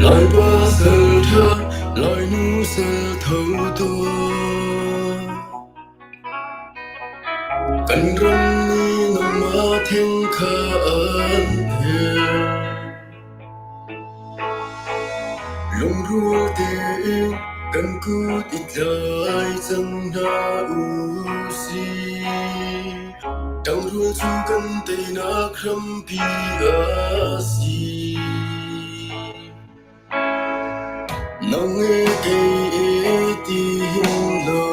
Laipa salṭha, Lainu saltho tuah. Kan ram nih nangmah theng kha an herh. Lungrual tein kan kut i tlai cang hna u sih. Ṭangrual cu kan teinak hrampi a si. Nang he kei he ti hin lo.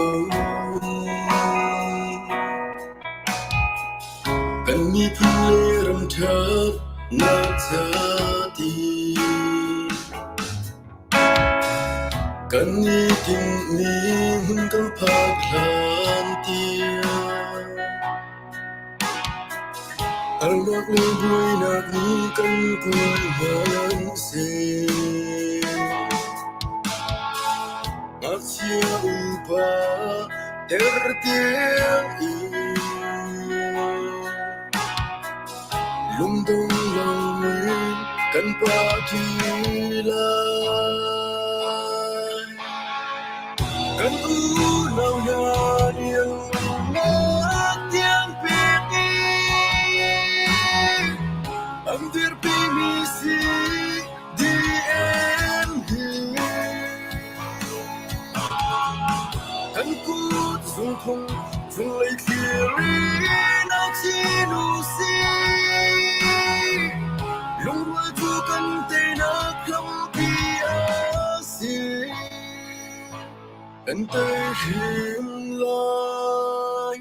Kan miphun le ram ṭhatnak ca ti. Kan i tinhmi hmun kan phak hlan tiang. Harnak le buainak nih kan kul hmanhseh. Ngakchia upa ter tiang in lungdong loin kan pah ṭi lai. Kan unau hna nih an nunnak tiang pek in an dirpimi si DM hi. Kan kut zungthung cunglei thlir in au chin u sih. Lungrual cu kan teinak hrampi a si. Kan tei hrim lai,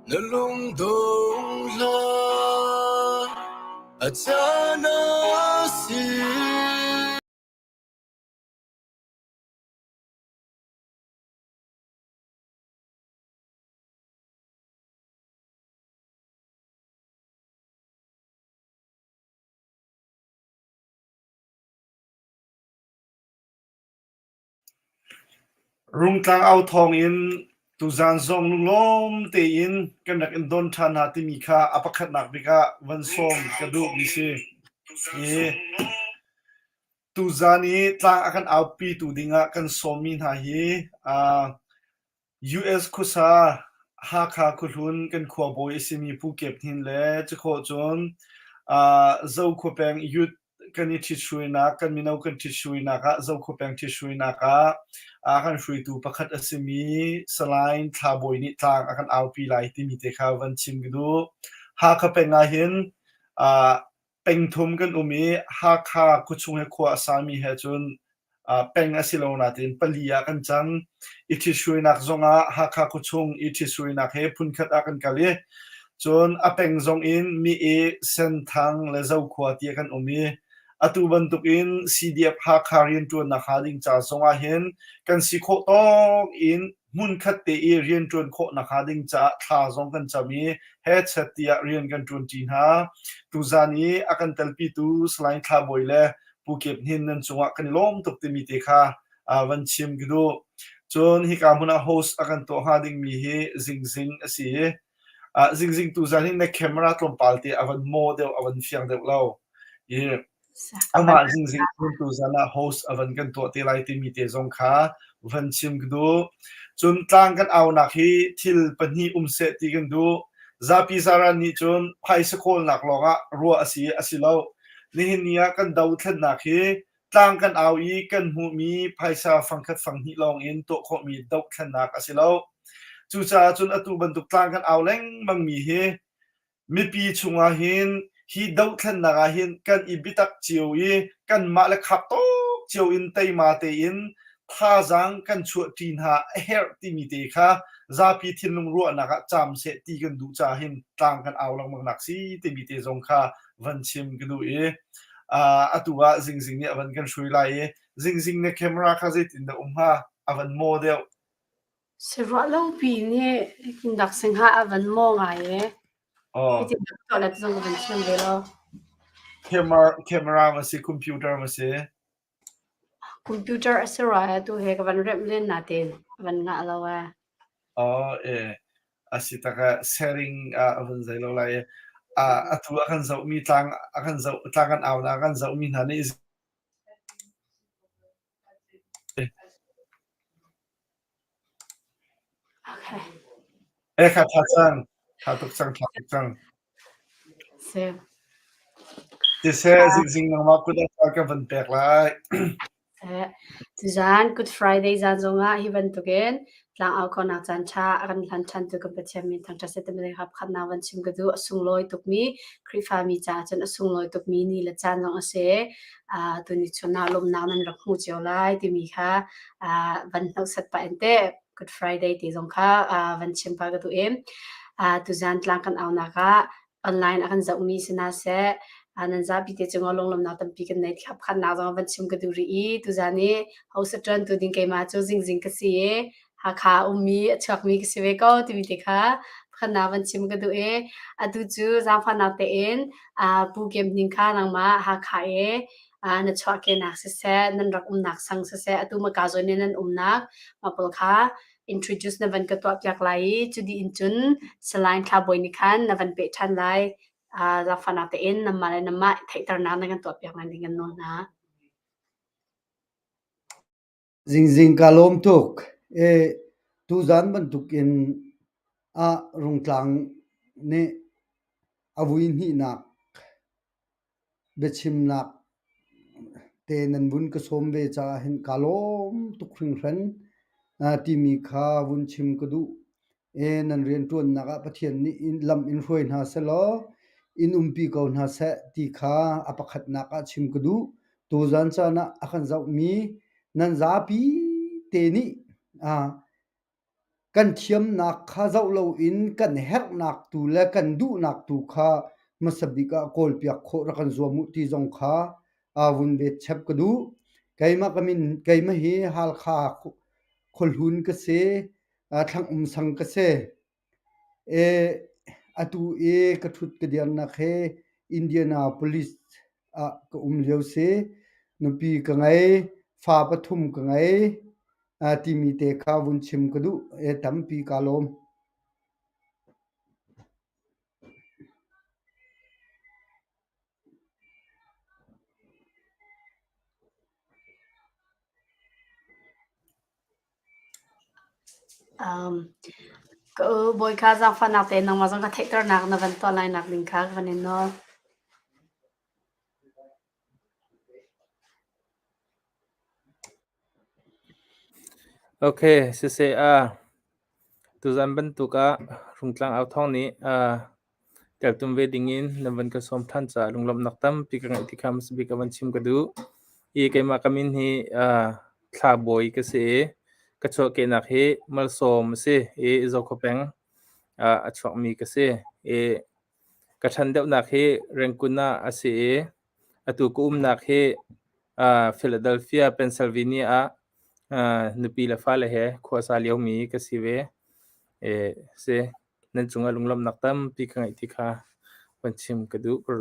na lungdong hlah, a caan a si. Rungtlang au thawng in tuzaan zong lunglawm tein kan rak in don ṭhan hna timi kha a pakhatnak bik ah van sawm ka duhmi si. Hi tuzaan i tlang a kan aupitu dingah kan sawmmi hna hi uh, US khuasa Hakha khuahlun kan khuabawi a simi Pu Kep Hnin le cukhawh cun uh, Zokhua peng youth kan i ṭhithruainak, kan mino kan ṭhithruainak ah Zokhua peng ṭhithruainak ah a kan hruaitu pakhat a simi Salai Thla Bawi nih tlang a kan aupi lai timi te kha van chim ka duh. Hakha peng ah hin uh, pengthum kan um i Hakha khuachung he khua a sami he cun peng a si lo nain pali ah kan cang. I ṭhithruainak zongah Hakha khuachung i ṭhithruainak he phunkhat ah kan kal i cun a peng zong in Mi-e, Senthang le Zokhua tiah kan um i atu bantukin CDF Hakha rianṭuannak hnga ding ca zongah hin kan si khawh tawk in hmunkhat te i rianṭuan khawh nakhnga ding caah thla zong kan cam i hechet tiah rian kan ṭuanṭi hna. Tuzan i a kan telpitu Salai Thla Bawi le Pu Kep Hnin nan cungah kan i lawm tuk timi te kha van chim ka duh. Cun hika hmun ah host a kan tuah hnga dingmi hi Zingzing a si i Zingzing tuzan hi na camera tlawmpal te a van maw deuh, a van fiang deuh lo. I amah Zingzing tuzan ah host a van kan tuah te lai timi te zong kha van chim ka duh. Cun tlang kan aunak hi thil pahnih um seh ti kan duh. Zapi zaran nih cun phaisa kawlnak lawngah ruah a si a si lo. Nihin ni ah kan dothlennak hi tlang kan au i kan hmuhmi phaisa fangkhat fanghnih lawngin tuah khawhmi dothlennak a si lo. Cucaah cun atu bantuk tlang kan au lengmangmi hi mipi chungah hin hi dothlennak ah hin kan i biatak cio i kanmah le khak tawk cio in teima tein thazaang kan chuahṭi hna a herh timi te kha zapi thinlung ruahnak ah caam seh ti kan duh caah hin tlang kan au lengmang nak si timi te zong kha van chim ka duh i atu ah Zingzing nih a van kan hrui lai i Zingzing na camera kha zeitin dah um hnga a van maw deuh Siruah lopi nih dak singha a van maw ngai e. Oh. Hitin dak tuah le zong ka van thiam ve lo. Camera camera ma si computer ma si Computer a si rua e tu he ka van remh len natin a van ngah lo e. Oh e a si tak ah sharing ah a van zei lo lai i atu a kan zohmi tlang a kan zoh tlang kan au na a kan zohmi hna nih. Okay. Eh kha tha cang. Tha tuk cang, tha tuk cang. Si. Siseh, zingzing nangmah kut ah ka van pek lai. Tuzaan Good Friday zan zongah hi bantukin tlangau khawhnak caan ṭha a kan hlan ṭhantu kan Pathian min thangṭhat seh timi kha pakhatnak van chim ka duh. A sunglawi tukmi Khrihfami caah cun a sunglawi tukmi ni le caan zong a si. Uh, tuni chun ah lawmhnak nan rak hmu cio lai timi kha uh, van hnawhsat pah in teh Good Friday ti zong kha uh, van chim pah ka duh i uh, tuzaan tlang kan aunak ah online a kan zohmi si hna seh nan zapi te cungah lunglawmhnak tampi kan nei thlap khannak zong van chim ka duh rih i tuzaan i host ṭuan tu ding keimah cu zingzing ka si i Hakha ummi a chuakmi ka si ve ko timi te kha khannak van chim ka duh i atu cu zaangfahnak tein Pu Kem Hning kha nangmah Hakha i na chuahkehnak siseh nan rak umnak sang siseh atu maka zawn i nan umnak mah pawl kha introduce na van ka tuahpiak lai i cu dih in cun Salai Thla Bawi nih khan na van peh ṭhan lai. Zaangfahnak tein nanmah le nanmah theihternak na kan tuahpiak lai ding kan nawl hna. Zingzing kaa lawm tuk. E, tuzaan bantukin ah Rungtlang nih a vui hnihnak Biachimnak te nan vun ka sawm ve caah hin kaa lawm tuk hringhran timi kha vun chim ka duh. E, nan rianṭuannak ah Pathian nih lam in hruai hna sehlaw in umpi ko hna seh ti kha a pakhatnak ah chim ka duh. Tuzan caan ah a kan zohmi nan zapi te nih Kan thiamnak kha zoh loin kan herhnak tu le kan duhnak tu kha hmasa bik ah kawlpiak khawh rak kan zuam u ti zong kha vun vet chap ka duh. Keimah ka min keimah hi Halkha khuahlun ka si, Thlangum sang ka si. Atu i ka ṭhut ka dirnak hi Indianapolis ah ka um lio si. Nupi ka ngei, fa pathum ka ngei timi te kha vun chim ka duh. Tampi kaa lawm. Um, ka u bawi kha zaangfahnak tein nangmah zong ka theihternak na van tuah lai nak ding kha ka van in nawl. Okay, siseh ah tuzan bantuk ah Rungtlang Authawng nih ah teltum ve dingin nan van ka sawm ṭhan caah lunglawmhnak tampi ka ngeih ti kha hmasa bik ah van chim ka duh. I keimah ka min hi ah Thla Bawi ka si i ka chuahkehnak hi Malsawm a si i Zokhua peng ah a chuakmi ka si. I ka ṭhan deuhnak hi Rangoon ah a si i Atu ka umnak hi Philadelphia, Pennsylvania ah nupi le fale he khua sa liomi ka si ve. Si, nan cungah lunglawmhnak tampi ka ngeih ti kha van chim ka duh. Ka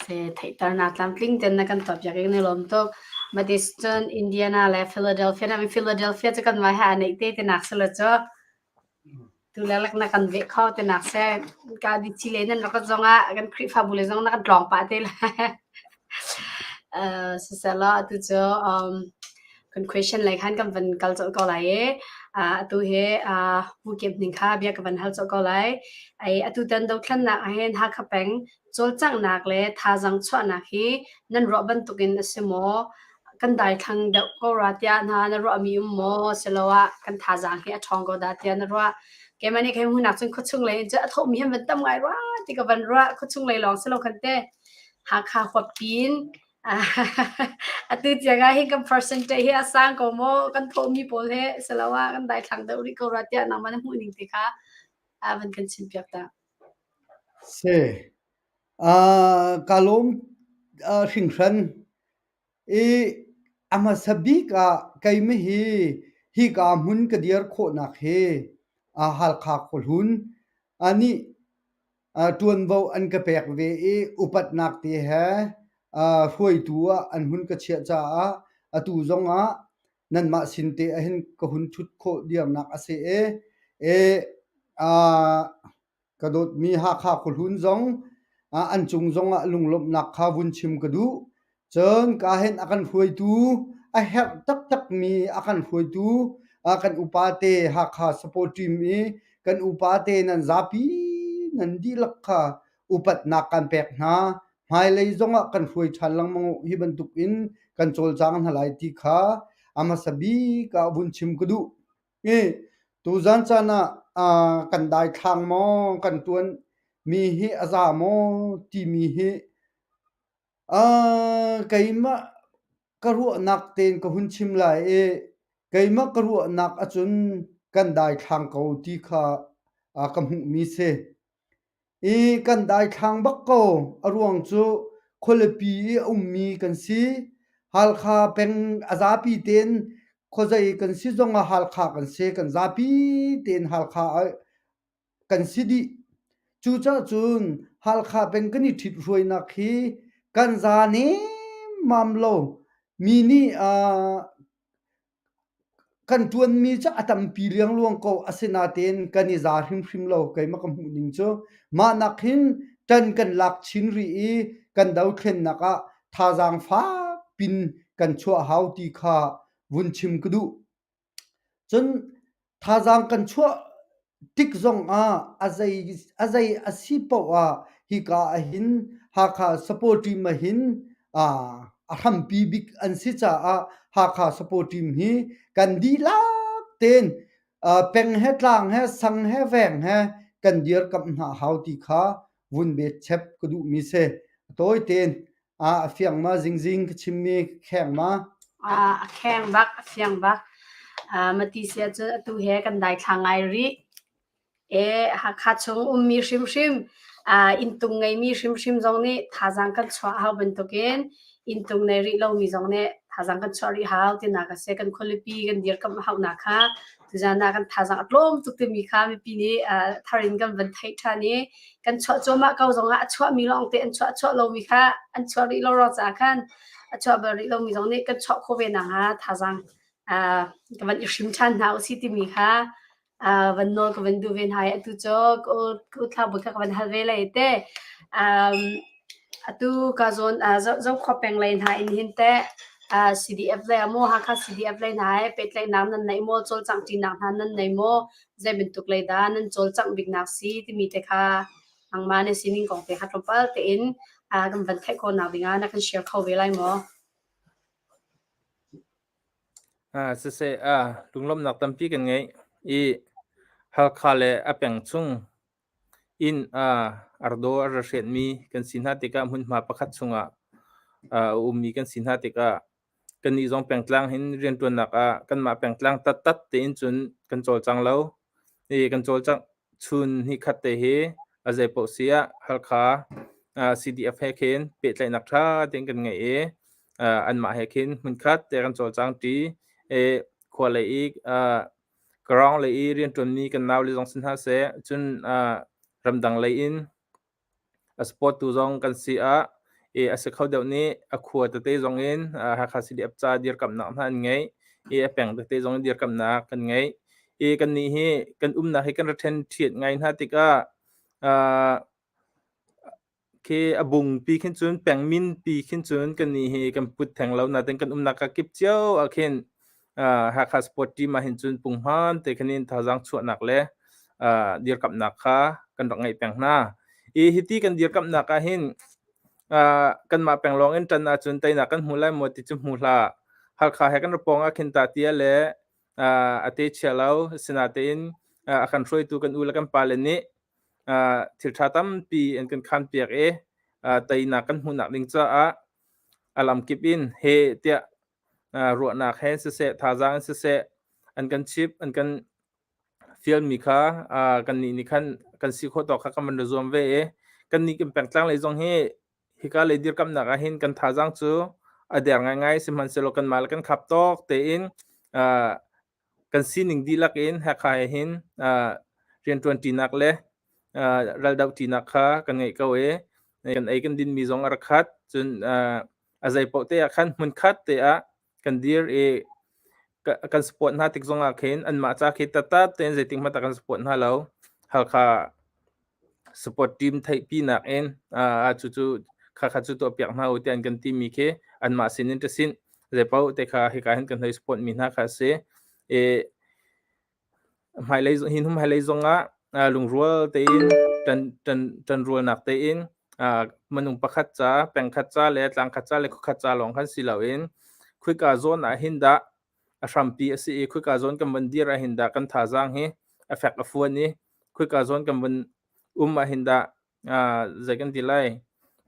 Se theihternak tlamtling ten na kan tuahpiak i kan i lawm tuk. Matis cun Indiana le Philadelphia na Philadelphia cu kan mah he aa neih te tinak si lo cu. Tulelek na kan veh kho tinak seh. Ka dici le nan rak zong ah kan Khrihfabu le zong na kan tlawng pah te lai. Uh, siselaw atu cu um, kan question lei khan kan van kal colh ko lai i uh, atu hi uh, Pu Kiam Hning kha bia ka van hal colh ko lai. Ai atu tan dothlannak ah hin Hakha peng cawlcanghnak le thazaang chuahnak hi nan ruah bantukin a si maw? Kan daithlang deuh ko rua tiah hna na ruahmi um maw? Siloah kan thazaang hi a ṭhawng ko dah tiah na ruah? Keimah nih kei hmunak cun khuachung lei in cun a thawhmi han van tam ngai rua ti ka van ruah. Khuachung lei lawng si lo khan te. Hakha huap pin atu tiang ah hin kan percentage hi a sang ko maw? Kan thawhmi pawl he siloah kan daithlang deuh rih ko rua tiah nangmah na hmuh ning te kha van kan chimpiak ta. Si. Kaa lawm hringhran i a hmasa bik ah keimah hi hika hmun ka dir khawhnak hi Halkha khuahlun nih ṭuanvo an ka pek ve i upatnak te he hruaitu ah an hun ka chiah caah atu zong ah nanmah sin te ahhin ka hun ṭhut khawh dirnak a si i Ka dawtmi Hakha khuahlun zong an cung zongah lunglawmhnak kha vun chim ka duh. Cun ka hen a kan hruaitu, a herh taktakmi a kan hruaitu. Kan upa te Hakha support team i kan upa te nan zapi nan dihlak kha upatnak kan pek hna. Hmailei zongah kan hruai ṭhan lengmang u. Hi bantuk in kan cawlcang hna lai ti kha a hmasa bik ah vun chim ka duh. I tuzan caan ah kan daithlang maw kan ṭuan mi hi a za maw timi hi keimah ka ruahnak tein ka hun chim lai i keimah ka ruahnak ahcun kan daithlang ko ti kha ka hmuhmi si. I kan daithlang bak ko. A ruang cu khualipi i a ummi kan si. Halkha peng a zapi tein khuazei kan si zongah Halkha kan si. Kan zapi tein Halkha kan si dih. Cucaah cun Halkha peng kan i ṭhithruainak hi kan za nemmam lo. Mi nih Kan ṭuanmi cu a tampi liangluang ko, asinain kan i za hrimhrim lo keimah ka hmuhning cu. Mah nak hin ṭan kan lak chin rih i kan dothlennak ah thazaang fak pin kan chuah hau ti kha vun chim ka duh. Cun Thazaang kan chuah tik zongah a zei a si paoh ah hika ahhin Hakha support team ahhin a hrampi bik an si caah Hakha support team hi kan dihlak tein peng he tlang he sang he veng he kan dirkamh hna hau ti kha vun betchep ka duhmi si. A tawi tein a fiang ma zingzing ka chimmi kheng ma? A kheng bak, a fiang bak. Mati sia cu atu he kan daithla ngai rih. E Hakha chung ummi hrimhrim, inntung ngeimi hrimhrim zong nih thazaang kan chuah hau bantukin inntung nei rih lomi zong nih thazaang kan chuah rih hau tinak a si. Kan khualipi kan dirkamh haunak kha tuzan ah kan thazaang a tlawm tuk timi kha mipi nih thar in kan van theih ṭhan i kan chuah cuahmah ko zongah a chuahmi lawngte an chuah chuah lomi kha an chuah rih lo ruang caah khan a chuah bal rih lomi zong nih kan chuah khawh ve nakhnga thazaang ka van i hrim ṭhan hna usih timi kha van nawl ka van duh ve hna i atu cu ka uthlabu kha ka van hal ve lai te. Atu ka zawn Zokhua peng lei hna in hin teh CDF lei ah maw Hakha CDF lei hna he pehtlaihnak nan nei maw cawlcangh ṭinak hna nan nei maw zei bantuk lei dah nan cawlcangh biknak si timi te kha nangmah na sining kong te kha tlawmpal tein kan van theih khawhnak dingah na kan share kho ve lai maw? Siseh, lunglawmhnak tampi kan ngei i Halkha le a peng chung inn ardaw a ra hrenmi kan si hna tikah hmunhma pakhat chungah a ummi kan si hna tikah Kannih zong pengtlang hin rianṭuannak ah kanmah pengtlang taktak tein cun kan cawlcang lo. I kan cawlcangh chun hnihkhat te hi a zeipaoh si ah Halkha CDF he khin pehtlaihnak ṭha tein kan ngei i anmah he khin hmunkhat te kan cawlcang ṭi. I khua lei i ground lei i rianṭuanmi kan naule zong si hna seh, cun ramdang lei in A support tu zong kan si ah i a si kho deuh nih a khua tete zong in Hakha CDF ca dirkamhnak hna an ngeih i a peng tete zong in dirkamhnak kan ngeih. I kannih hi kan umnak hi kan ra ṭhen ṭhiat ngai hna tikah khi a bungpi khin cun peng min pi khin cun kannih hi kan put theng lo nain kan umnak ka kip cio ah khin Hakha Sport Team ah hin cun punghman te khan in thazaang chuahnak le dirkamhnak kha kan rak ngeih peng hna. I hiti kan dirkamhnak ah hin kanmah peng lawng in ṭan ahcun teinak kan hmu lai maw ti cu hmu hlah. Halkha he kan ra pawng ah khin ta tia le a te chia lo. Sinatein a kan hruaitu kan u le kan pale nih thil ṭha tampi an kan khanpiak i teinak kan hmuhnak ding caah a lamkip in he tiah ruahnak he siseh, thazaang in siseh an kan chip, an kan fialmi kha kannih nih khan kan si khawh tawk kha kan van zuam ve i kannih kan pengtlang lei zong hi hika lei dirkamnak ah hin kan thazaang cu a der ngaingai sihmanhsehlaw kanmah le kan khap tawk tein kan sining dihlak in Hakha he hin rianṭuanṭinak le raldohṭinak kha kan ngeih ko i kan ei kan dinmi zong a rak khat cun a zeipaoh te ah khan hmunkhat te ah kan dir i kan support hna tik zongah khin anmah ca khi tattat tein zeitik hmanh ah kan support hna lo. Halkha support team theihpinak in cucu khakha cu tuahpiak hna u tiah an kan timi khi anmah sin in ṭasin zeipaoh te kha hika hin kan hei support mi hna kha a si. I. Hmailei hi hnu hmailei zongah lungrual tein ṭan ṭan ṭanrualnak tein minung pakhat ca, pengkhat ca le tlangkhat ca le khuakhat ca lawng khan si loin khika zawn ah hin dah a hrampi a si i khika zawn kan van dir ah hin dah kan thazaang hi a fek a fuan i khika zawn kan van um ah hin dah zei kan ti lai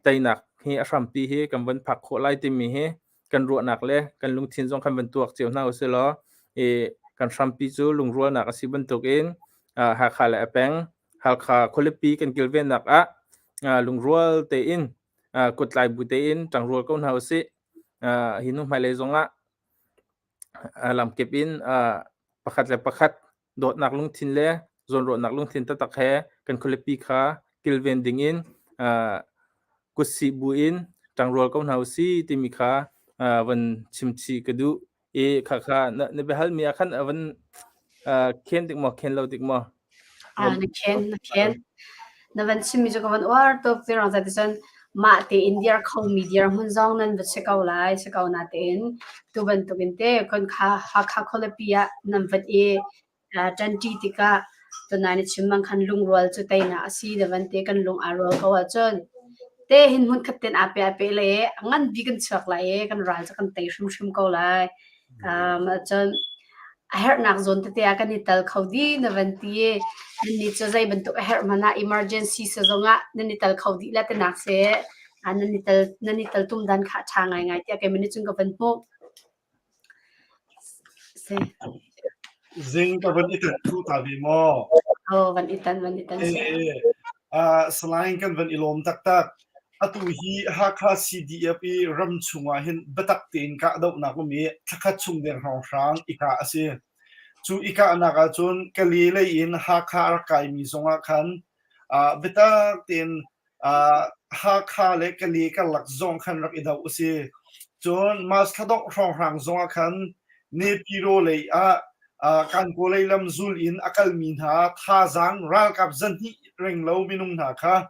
teinak hi a hrampi hi kan van phak khawh lai timi hi kan ruahnak le kan lungthin zong kan van tuak cio hna usih law i kan hrampi cu lungrualnak a si bantukin Hakha le a peng Halkha khualipi kan kilvennak ah lungrual tein kuttlai bu tein ṭangrual ko hna usih. Hi hnu hmailei zongah lamkip in pakhat le pakhat dawtnak lungthin le zawnruahnak lungthin taktak he kan khualipi kha kilven dingin kutsih buin ṭangrual ko hna usih timi kha van chimchih ka duh. I khakha na, na biahalmi ah khan a van khen tik maw khen lo tik maw? Ah, na khen, na khen. Na van chimmi cu ka van uar tuk. Ti ruang cun mah tein dir khomi dirhmun zong nan va si ko lai, si ko na tein. Tu bantukin te kon kha Hakha khualipi ah nan vat i ṭanṭi tikah tunai na chim bang khan lungrual cu teinak a si na van ti kan lung aa rual ko ahcun te hin hmunkhat ten aa pe aa pe le a ngan bik kan chuak lai i kan ral cu kan tei hrimhrim ko lai. Um, cun a herhnak zawn tete ah kan i tal kho dih na van ti i nannih cu zei bantuk a herh hmanh ah emergency se zongah nan i tal kho dih la tinak se nan i tal nan i tal tum dan kha a ṭha ngaingai tiah keimah nih cun ka van hmuh. Zing ka van i tan thu ta ve maw? Oh, van i tan, van i tan. Eh, uh, Salai kan van i lawm taktak. Atu hi Hakha CDF i ram chungah hin biatak tein kahdohnak um i thlakhat chung deng hrawnghrang i kah a si. Cu i kahnak ahcun Kale lei in Hakha a rak kaimi zongah khan uh, biatak tein Hakha le Kale karlak zong khan rak i doh a si. Cun March thla dongh hrawnghrang zongah khan Nepiro lei ah Kankaw lei lam zul in a kalmi hna thazaang ralkap zahnih renglo minung hna kha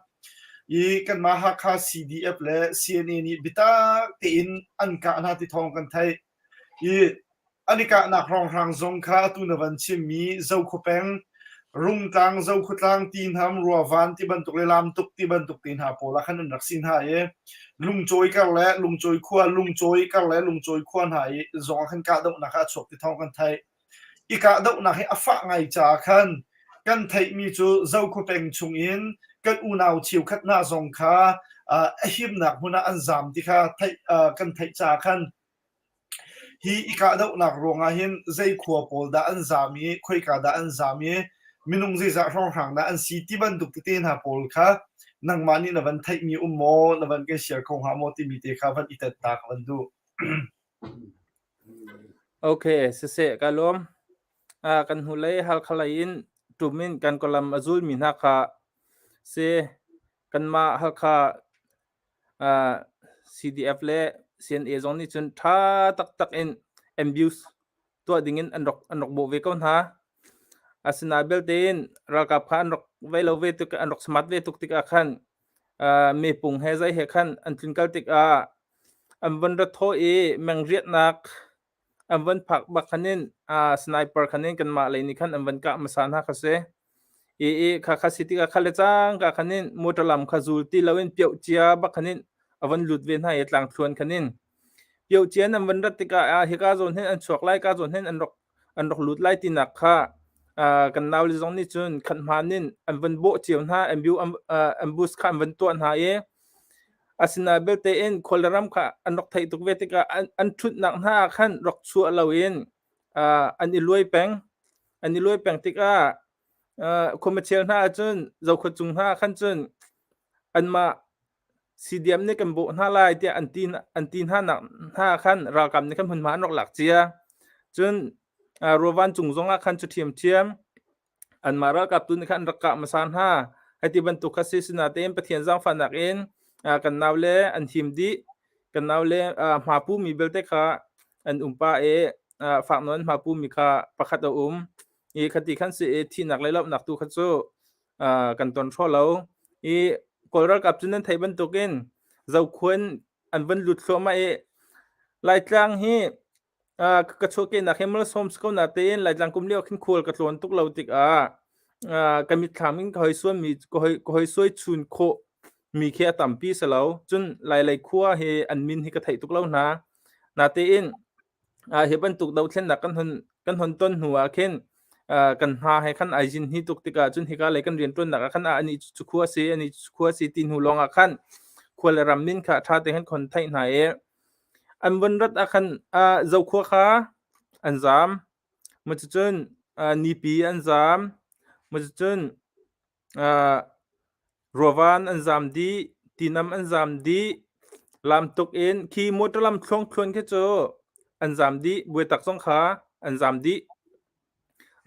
i kanmah Hakha CDF le CNA nih biatak tein an kah hna ti thawng kan theih. I an i kahnak hrawnghrang zong kha atu na van chimmi Zokhua peng, Rungtlang, Zokhuatlang, Tihnam, Ruavan ti bantuk le Lamtuk ti bantuk te hna pawl ah khan an rak si hna i Lungcawi kar le Lungcawi khua, Lungcawi kar le Lungcawi khua hna i zong ah khan kahdohnak ah a chuak ti thawng kan theih. I kahdohnak hi a fah ngai caah khan kan theihmi cu Zokhua peng chungin kan unau cheukhat hna zong kha a himnak hmun ah an zaam ti kha theih, kan theih caah khan Hi i kahdohnak ruangah hin zei khua pawl dah an zaam i khoika dah an zaam i minung zeizah hrawnghrang dah an si ti bantuk tete hna pawl kha nangmah nih na van theihmi um maw, na van kan share kho hnga maw timi te kha van i tet ta ka van duh. Okay, siseh ka lawm. Ah, kan hnulei Halkha lei in ṭum in kan kawlam a zulmi hna kha si kanmah Halkha CDF le CNA zong nih cun ṭha taktak in abuse tuah dingin an rak an rak bawh ve ko hna. Asinain belte in ralkap kha an rak vei lo ve tuk an rak smart ve tuk tikah khan mepung he zei he khan an tlunkal tikah an von ra thawh i mengriatnak An van phak bak khan in sniper khan in kanmah lei nih khan an van kah hmasa hna kha si. I i kha kha si tikah kha le cangka khan in motor lam kha zul ti loin pioh cia bak khan in a van lut ve hna i tlangthluan khan in. Pioh cia in an van rat tikah ah hika zawn hin an chuak lai ka zawn hin an rak an rak lut lai tinak kha kan naule zong nih cun khat hmaan in an van bawh cio hna ambush kha an van tuah hna i Asinain belte in khual le ram kha an rak theih tuk ve tikah an, an ṭhutnak hna ah khan rak chuah loin uh, an i luai peng. An i luai peng tikah uh, khuamachel hna ahcun zokhua cung hna ah khan cun anmah CDM nih kan bawh hna lai tiah an ti an ti hna nak hna ah khan ralkap nih khan hmunhma an rak lak cia. Cun uh, Ruavan cung zongah khan cu ṭhiamṭhiam Anmah ralkap tu nih khan an rak kah hmasa hna. Hiti bantuk kha si sinain Pathian zaangfahnak in kan naule an him dih. Kan naule hmapu mi belte kha an um pah i fak nawn hmapu mi kha pakhat a um. I khati khan si i thihnak le lohnak tu kha cu kan ton hraw lo. I Kawl ralkap cu nan theih bantukin Zokhua in an van lut thluahmah i Laitlang hi. Ka chuahkehnak hi malsawm si ko natein Laitlang kum lio khin khual ka tlawn tuk lo tikah ka mitthlam in ka hoi suanmi ka hoi ka hoi suai chun khawh mi khi a tampi si lo. Cun Lailei khua hi an min hi ka theih tuk lo hna. Natein hi bantuk dothlennak kan hun kan hun ton hnu ah khin kan hna he khan ai zin hi tuk tikah cun hika lei kan rianṭuannak ah khan ah ani cu khua si ani cu khua si ti hnu lawng ah khan khua le ram min kha ṭha te khan khon theih hna i an von rat ah khan Zokhua kha an zaam. Cucun nipi an zaam. Cucun ruavan an zaam dih, tinam an zaam dih. Lam tuk in khi motor lam thluangthluan khi cu an zaam dih. Buaitak zong kha an zaam dih.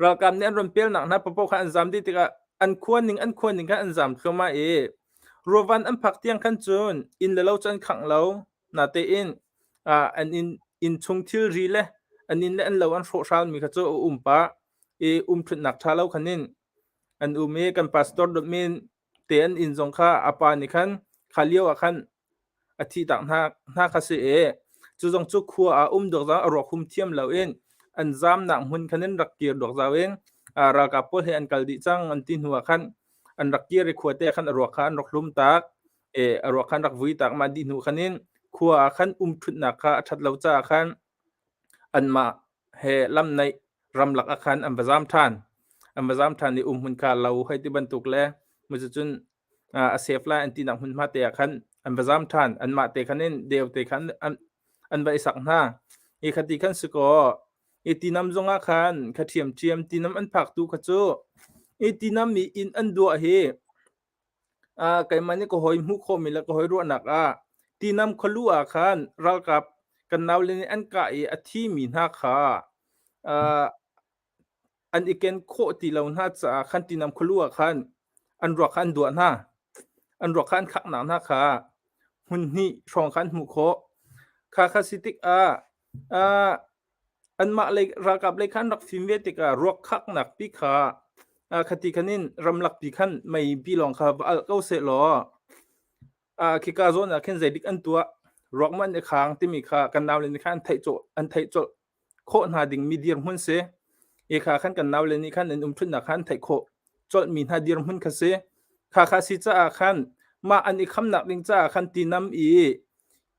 Ralkap nih an run pelnak hna paohpaoh kha an zaam dih tikah an khua ning an khua ning khan an zaam thluahmah i ruavan an phak tiang khan cun inn le lo cu an khangh lo. Natein an inn inn chung thilri le an inn le an lo an hrawhhralmi kha cu a um pah i umṭhutnak ṭha lo khan in an um i kan pastor dawtmi te an inn zong kha a pa nih khan kha lio ah khan a thihtak hna hna kha si i cu zong cu khua ah um dawk zau a ruak hum thiam loin an zamnak hmun khan in rak kir dawk zau in ralkap pawl he an kal dih cang an ti hnu ah khan an rak kir i khua te khan a ruak kha an rak hlum tak e a ruak khan rak vui tak ma dih hnu khan in khua ah khan um ṭhutnak kha a ṭhat lo caah khan anmah he lam naih ramlak ah khan an va zam ṭhan. An va zam ṭhan i umhmun kha lo hei ti bantuk le cucun a sef lai an tinak hmunhma te ah khan an va zam ṭhan. Anmah te khan in deu te khan an, an va i sak hna. I khati khan si kaw, i tinam zongah khan kha ṭhiamṭhiam tinam an phak tu kha cu i tinam i inn an duah hi Keimah nih ka hawi hmuh khawhmi le ka hawi ruahnak ah tinam khualu ah khan ralkap kan naule nih an kah i a thimi hna kha an i ken khawh ti lo hna caah khan tinam khualu ah khan an ruak kha an duah hna. An ruak kha an khaknak hna kha hmun hnih hrawng kha an hmuh khawh. Kha kha si tikah Anmah lei ralkap lei kha an rak fim ve tikah ruak khaknak pi kha khati khan in ramlak pi khan mei pi lawng kha va alh ko sehlaw khika zawn ah khin zeidik an tuah ruak man i khang timi kha kan naule nih khan an theih cawh an theih colh khawh hna dingmi dirhmun si. I kha khan kan naule nih khan an umṭhutnak kha an theih khawh colhmi hna dirhmun kha si. Kha kha si caah khan mah an i khamnak ding caah khan tinam i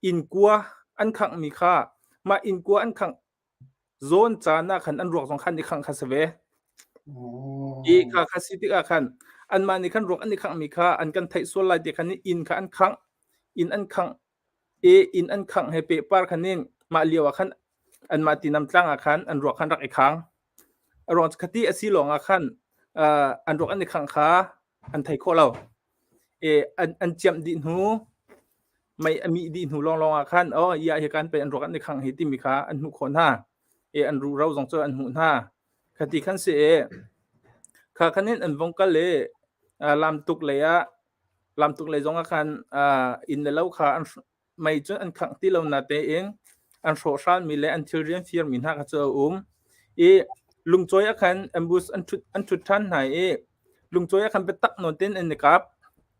innkua an khanghmi kha mah innkua an khangh zawn caan ah khan an ruak zong khan i khangh kha si ve. I kha kha si tikah khan anmah nih khan ruak an i khanghmi kha an kan theih sual lai ti khan inn kha an khangh inn an khangh i inn an khangh he pehpar khan in mah lio ah khan anmah tinam tlang ah khan an ruak khan rak i khang. A ruang cu khati a si lawng ah khan an ruak an i khangh kha an thei khawh lo. I an an ciamh dih hnu mei a mih dih hnu lawnglawng ah khan oh ia hi kan pei an ruak an i khangh hi timi kha an hmuh khawh hna. I an ruhro zong cu an hmuh hna. Khati khan si i kha khan in an vong kal i lamtuk lei ah lamtuk lei zong ah khan inn le lo kha an mei cu an khangh ti lo natein an hrawhhralmi le an thilri an firmi hna kha cu a um. I lungcawi ah khan ambush an ṭhut an ṭhut ṭhan hna i lungcawi ah khan biatak nawn tein an i kap.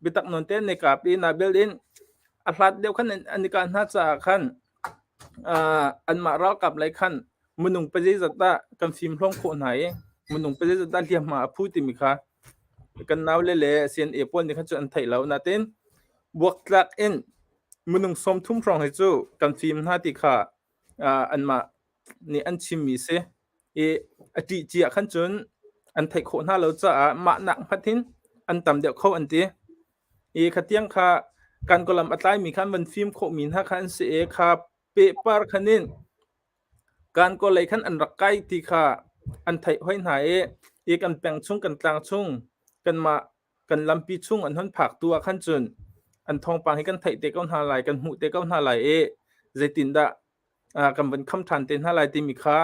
Biatak nawn tein an i kap i nabel in a hlat deuh khan an i kah hna caah khan uh, anmah ralkap lei khan minung pazeizat dah kan fim hlawm khawh hna i minung pazeizat dah hliamhma a phu timi kha kan naule le CNA pawl nih khan cu an theih lo. Natein buaktlak in minung 30 hrawng hi cu kan fim hna ti kha anmah nih an chimmi si. I a ṭih cia khan cun an theih khawh hna lo caah mah nak hmanh hin an tam deuh kho an ti. I khatiang kha kan kawlam a tlaimi kha an van fim khawhmi hna kha an si i kha pehpar khan in kan kawlei khan an rak kai ti kha an theih hoi hna i i kan peng chung kan tlang chung kanmah kan lampi chung an hon phak tu ah khan cun an thawngpang hi kan theih te ko hna lai kan hmuh te ko hna lai i zeitindah kan van kham ṭhan te hna lai timi kha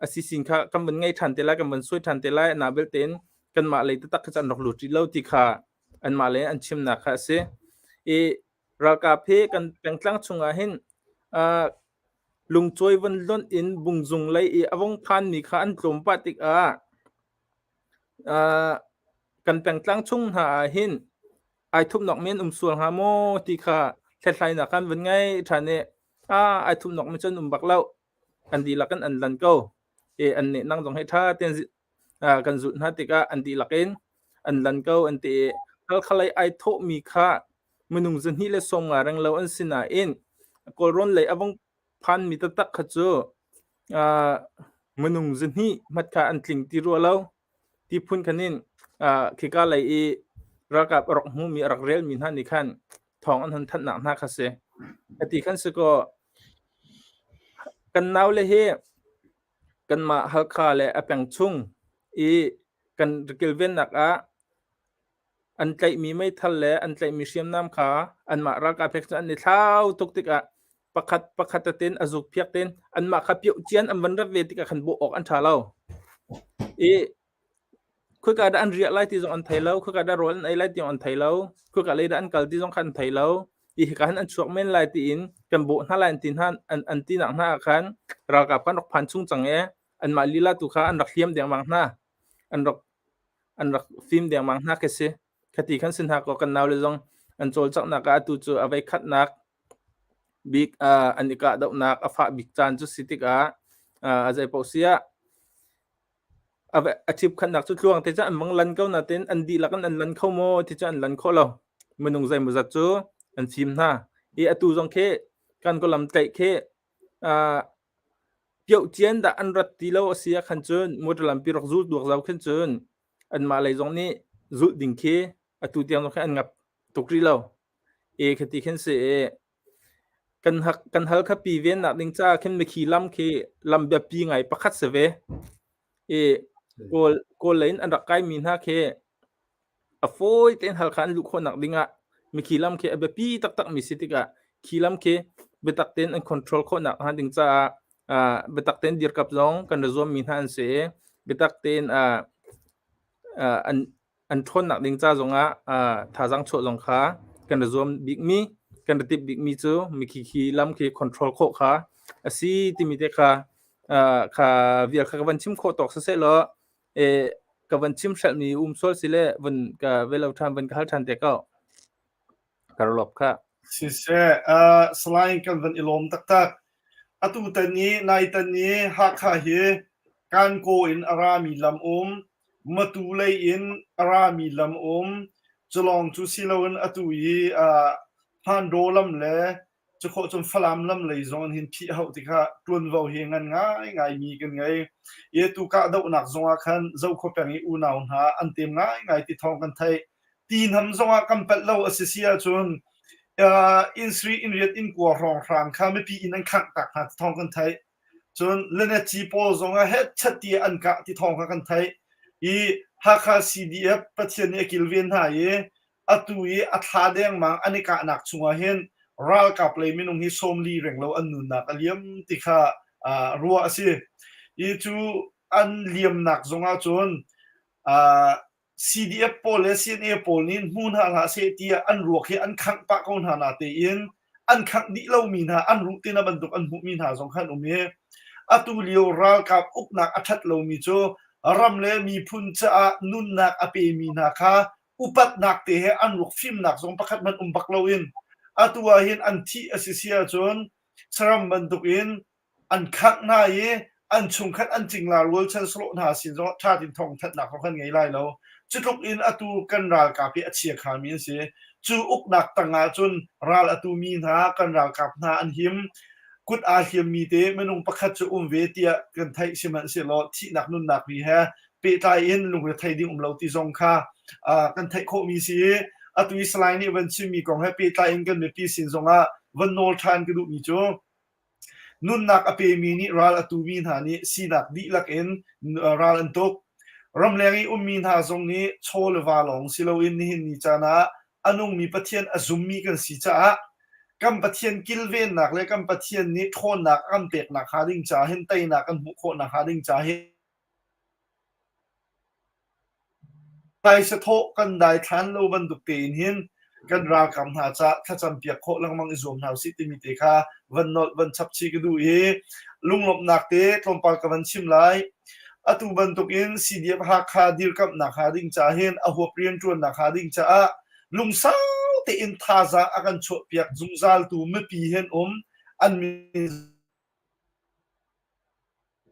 a sisin kha kan van ngei ṭhan te lai kan van suai ṭhan te lai na belte in kanmah lei taktak kha cu an rak lut rih lo ti kha anmah lei an chimnak kha a si i ralkap hi kan pengtlang chungah hin lungcawi von lonh in bungzung lei i a vong phanmi kha an tlawm pah tikah Kan pengtlang chung hna ah hin ai thupnak men um sual hnga maw ti kha hlathlainak kan vun ngei ṭhan i. Ai thupnok mi cu an um bak lo. An dihlak in an lan ko. I an nehnang zong hi ṭha tein kan zulh hna tikah an dihlak in an lan ko an ti i Halkha lei ai thawhmi kha minung 250 renglo an si nain Kawlrawn lei a vung phanmi taktak kha cu minung 200 hmat kha an tling ti rua lo. Ti phun khan in khika lei i ralkap a rak hmumi a rak relmi hna nih khan thawng an hun thanhnak hna kha si. Ati khan si kaw kan naule hi kanmah Halkha le a peng chung i kan kilvennak ah an tlaihmi meithal le an tlaihmi hriamnam kha anmah ralkap he cun an i thlau tuk tikah pakhat pakhat tein a zukphiak tein anmah kha pioh cian an van rat ve tikah khan bawh awk an ṭha lo. I Khoika dah an riah lai ti zong an thei lo, khoika dah rawl an ei lai ti zong an thei lo, khoika lei dah an kal ti zong kha an thei lo. I hika hin an chuak men lai tiin kan bawh hna lai an ti hna an, an tinak hna ah khan ralkap kan rak phan chung cang i anmah lila tu kha an rak hliam dengmang hna. An rak an rak fim dengmang hna khi si. Khati khan si hna kaw kan naule zong an cawlcanghnak ah atu cu a vei khatnak bik uh, an i kahdohnak a fah bik caan cu si tikah uh, a zei paoh si ah A ṭhipkhanhnak cu tluang te cu an vung lan ko nain an dihlak in an lan kho maw ti cu an lan khawh lo. Minung zeimawzat cu an fim hna. I atu zong khi kan kawlam tlaih khi uh, piohcian dah an rat ti lo a si ah khan cun motor lampi rak zul duak zau khin cun anmah lei zong nih zulh ding khi atu tiang zong khi an ngap tuk rih lo. E khati khin si i Kan hak kan hal kha pi vennak ding caah khin mikhi lam khi lam biapi ngai pakhat si ve. I Kawl Kawl lei in an rak kaimi hna khi a fawi tein Halkha an luh khawhnak dingah mikhi lam khi a biapi taktakmi si tikah khi lam khi biatak tein an control khawhnak hnga ding caah uh, biatak tein dirkap zong kan ra zuammi hna an si i biatak tein uh, uh, an an ṭhawnnak ding ca zongah thazaang chuah zong kha kan i zuam bikmi kan i timh bikmi cu mikhi khi lam khi control khawh kha a si timi te kha kha vial kha ka van chim khawh tawk siseh law e ka van chim hrelhmi um sual si le van ka velo ṭhan van ka hal ṭhan te ko ka lop kha Siseh, uh, Salai kan van i lawm taktak. Atu tan i nai tan i Hakha hi Kankaw in a rami lam um, Matu lei in a rami lam um, culawng cu si loin atu i uh, Hmandaw lam le cukhawh cun Falam lam lei zong in hin phih hauh tikah ṭuanvo hi ngan ngaingai mi kan ngei. I atu kahdohnak zongah khan Zokhua peng i unau hna an tem ngaingai ti thawng kan theih. Ti-hnam zongah kan palh lo a si si ahcun uh, inn sri inn riat inn kua hrawnghrang kha mipi inn an khangh tak hna ti thawng kan theih. Cun Lenetci pawl zongah hetchat ti an kah ti thawng kha kan theih. I Hakha CDF Pathian nih a kilven hna i atu i a thla dengmang an i kahnak chungah hin ralkap lei minung hi 40 renglo an nunnak a liam ti kha uh, ruah a si. I cu an liamnak zongah cun uh, CDF pawl le CNA pawl nih hmu hna hlah seh tiah an ruak hi an khangh pah ko hna natein an khangh dih lomi hna an ruh tina bantuk an hmuhmi hna zong kha an um i atu lio ralkap uknak a ṭhat lomi cu ram le miphun caah nunnak a pemi hna kha upatnak te he an ruak fimnak zong pakhat hmanh um bak loin atu ah hin an thih a si si ahcun saram bantukin an khangh hna i an chungkhat an cingla rualchan sahlawh hna sin zongah ṭha tein thawngthanhnak zong kan ngei lai lo. Cutluk in atu kan ralkap hi a chiakhami an si. Cu uknak tang ah cun ral a tumi hna kan ralkap hna an him. Kut aa hliammi te minung pakhat cu um ve tiah kan theih sihmanhsehlaw thihnak nunnak ri he pehtlai in lungrethei ding um lo ti zong kha kan theih khawhmi si i atu i Salai nih van chimmi kong he pehtlai in kan mipi sin zongah van nawl ṭhan ka duhmi cu Nunnak a pemi nih ral a tumi hna nih sinak dihlak in ral an tuk. Ramleng i ummi hna zong nih chaw le va lawng si loin nihin ni caan ah a nungmi Pathian a zummi kan si caah kan Pathian kilvennak le kan Pathian nih ṭhawnnak a kan peknak hnga ding caah hin teinak kan hmuh khawh nakhnga ding caah hin Phaisa thawh kan daithlan lo bantuk tein hin kan ralkap hna caah thlacam piak khawh lengmang i zuam hna usih timi te kha van nolh van chap chih ka duh i lunglawmhnak te tlawmpal ka van chim lai. Atu bantukin CDF Hakha dirkamhnak hnga ding caah hin a huap rianṭuannak hnga ding caah lungsau tein thazaang a kan chuahpiak zungzaltu mipi hin um. An min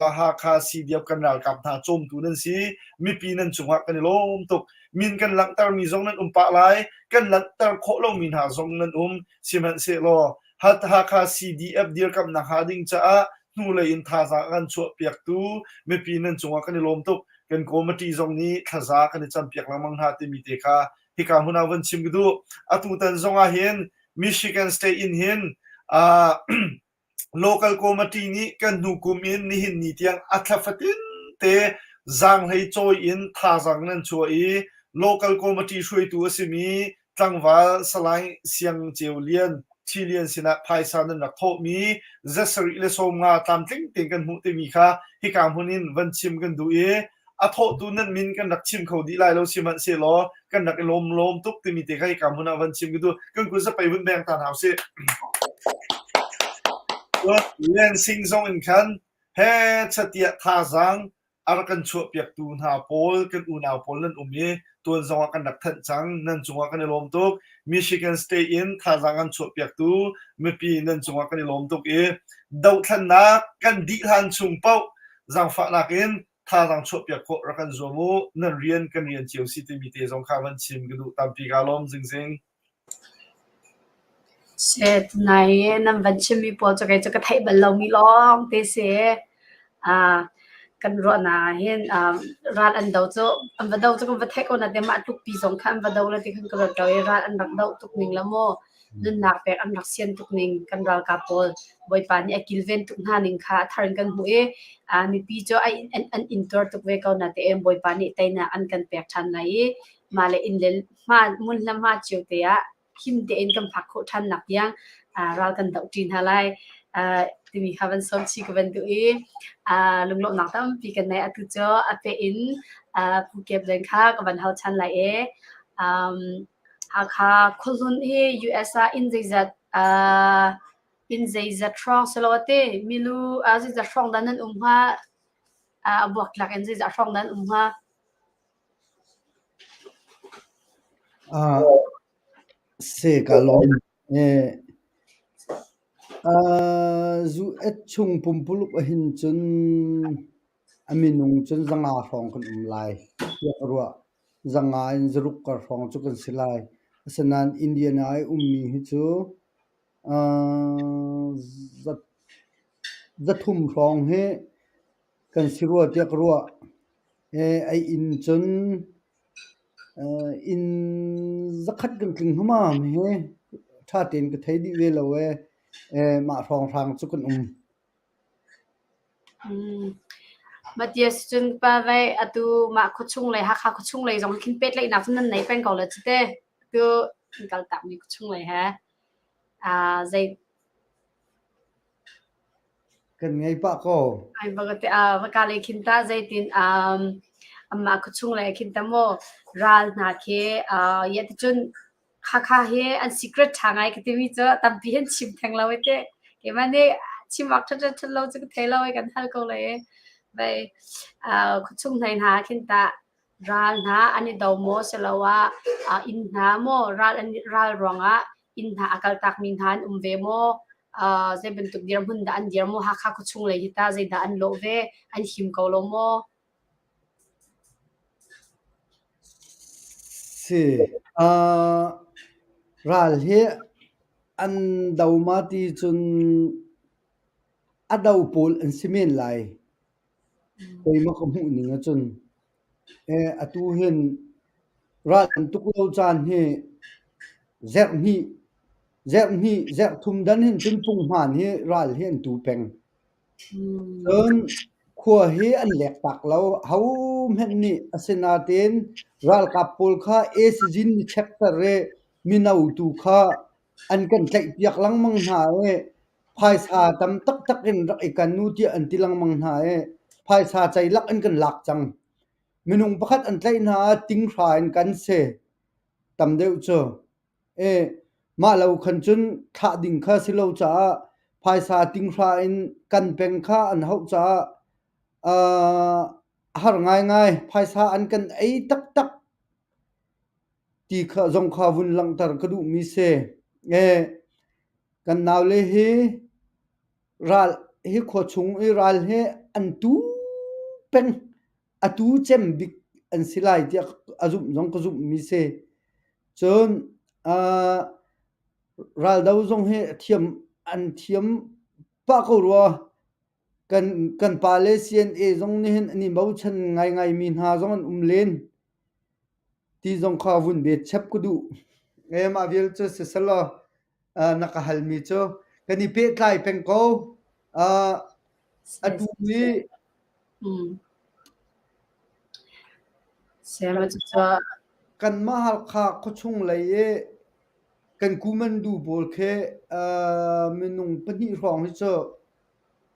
Hakha CDF kan ralkap hna cawmtu nan si. Mipi nan cungah kan i lawm tuk. Min kan langhtermi zong nan um pah lai. Kan langhter khawh lomi hna zong nan um. Sihmanhsehlaw Hakha CDF dirkamnak hnga ding caah hnulei in thazaang kan chuahpiaktu mipi nan cungah kan i lawm tuk. Kan committee zong nih thlaza kan i campiak lengmang hna timi te kha hika hmun ah vun chim ka duh. Atutan zong ah hin Michigan State in hin uh, Local committee nih kan hnu kum in nihin ni tiang a thla fatin te zaanghlei cawi in thazaang nan chuah i local committee hruaitu a simi tlangval Salai Siang Ceu Lian Thi Lian sinah phaisa nan rak thawhmi zasarih le 50 tlamtling tein kan hmuh timi kha hika hmun in van chim kan duh i a thawhtu nan min kan rak chim kho dih lai lo sihmanhsehlaw kan rak i lawm lawm tuk timi te kha hika hmun ah van chim ka duh. Kan kut zapei vun beng ta hna usih. Lansing zong in khan he chatiah thazaang a rak kan chuahpiaktu hna pawl kan unau pawl nan um i tuan zong ah kan rak thanh cang nan cungah kan i lawm tuk. Michigan State in thazaang kan chuahpiaktu mipi nan cungah kan i lawm tuk i dohthlennak kan dih hlan chung paoh zaangfahnak in thazaang chuahpiak khawh rak kan zuam u. Nan rian kan rian cio si timi te zong kha van chim ka duh tampi kaa lawm zingzing. Shit, nai nan van chimmi pawl cu kei cu ka theih bal lomi lawng te si. Ah, kan ruahnak ah hin um, ral an do cu an va do cu kan va theih ko na te mah tlukpi zong kha an va do la ti khan ka ruat ko i ral an rak doh tuk ning la maw nunnak pek an rak sian tuk ning kan ralkap pawl Bawipa nih a kilven tuk hna ning kha a thar in kan hmuh i ah, mipi cu an, an, an intuar tuk ve ko na te Bawipa nih teinak an kan pek ṭhan lai i mah le inn le hma hmun le hma cio te ah him tein kan phak khawh ṭhan nak tiang ral kan doh ṭi hna lai timi kha van sawm chih ka van duh i lunglawmhnak tampi kan nei. Atu cu a peh in Pu Kep Len kha ka van hal ṭhan lai i Hakha khuahlun hi US ah inn zeizat inn zeizat hrawng si lo ati milu zeizat hrawng dah nan um hnga a buaktlak in zeizat hrawng dah nan um hnga? Si ka lawm. Zu-et chung pumpuluk ahhin cun a minung cun zanga hrawng kan um lai tiah ka ruah. Zanga in zaruk kar hrawng cu kan si lai. Asinain Indiana i ummi hi cu zathum hrawng hi kan si rua tiah ka ruah. Ei inn cun inn zakhat kan tling hmamam hi ṭha tein ka thei dih ve lo ee. Mah hrawnghrang cu kan um. Matthias cun pa vei atu mah khuachung lei Hakha khuachung lei zong khin pehtlaihnak cu nan nei peng ko la cu te. Atu an kaltakmi khuachung lei he zei Kan ngei pah ko. Ai va te va ka lei khin ta zeitin um amah khuachung lei khin ta maw ral hna khi ya ti cun Hakha hi an secret ṭha ngai ka timi cu tampi hin chim theng lo te keimah nih chim awk ṭhat ṭhat lo cu ka thei lo i kan hal ko lai vai khuachung hnai hna khin ta ral hna an i do maw siloah inn hna maw ral an ral ruangah inn hna a kaltakmi hna an um ve maw? Zei bantuk dirhmun dah an dir maw? Hakha khuachung lei hi tah zeidah an lawh ve? An him ko lo maw? Si. Uh, ral hi an do ma ti cun a do pawl an si men lai. Keimah ka hmuh ning ahcun atu hin ral an tuk lo caan hi zerh hnih, zerh hnih, zerh thum dan hin cun punghman hi ral hi an tu peng. Cun khua hi an lek tak lo. Hohmanh nih asinain ralkap pawl kha esizin ni chekter i mino tu kha an kan tlaihpiak lengmang hna i phaisa tam taktak in rak i kan u tiah an ti lengmang hna i phaisa ceilak in kan lak cang. Minung pakhat an tlaih hna ah tinghra in kan si. Tam deuh cu. E, mah lo khan cun thlah ding kha si lo caah phaisa tinghra in kan peng kha an hauh caah uh, a har ngaingai. Phaisa an kan ei taktak ti kha zong kha vun langhter ka duhmi si. E, kan naule hi. Ral hi khua chung i ral hi an tu peng. A tu cem bik an si lai tiah a zumh zong ka zumhmi si. Cun uh, raldo zong hi thiam an thiam pah ko rua. Kan kan pale CNA zong nih hin an i bochan ngaingaimi hna zong an um len. Ti zong kha vun bet chap ka duh. E mah vial cu siselaw uh, na ka halmi cu kan i pehtlai peng ko. Uh, atu hi Kanmah Halkha khuachung lei i kan kumandu pawl khi minung pahnih hrawng hi cu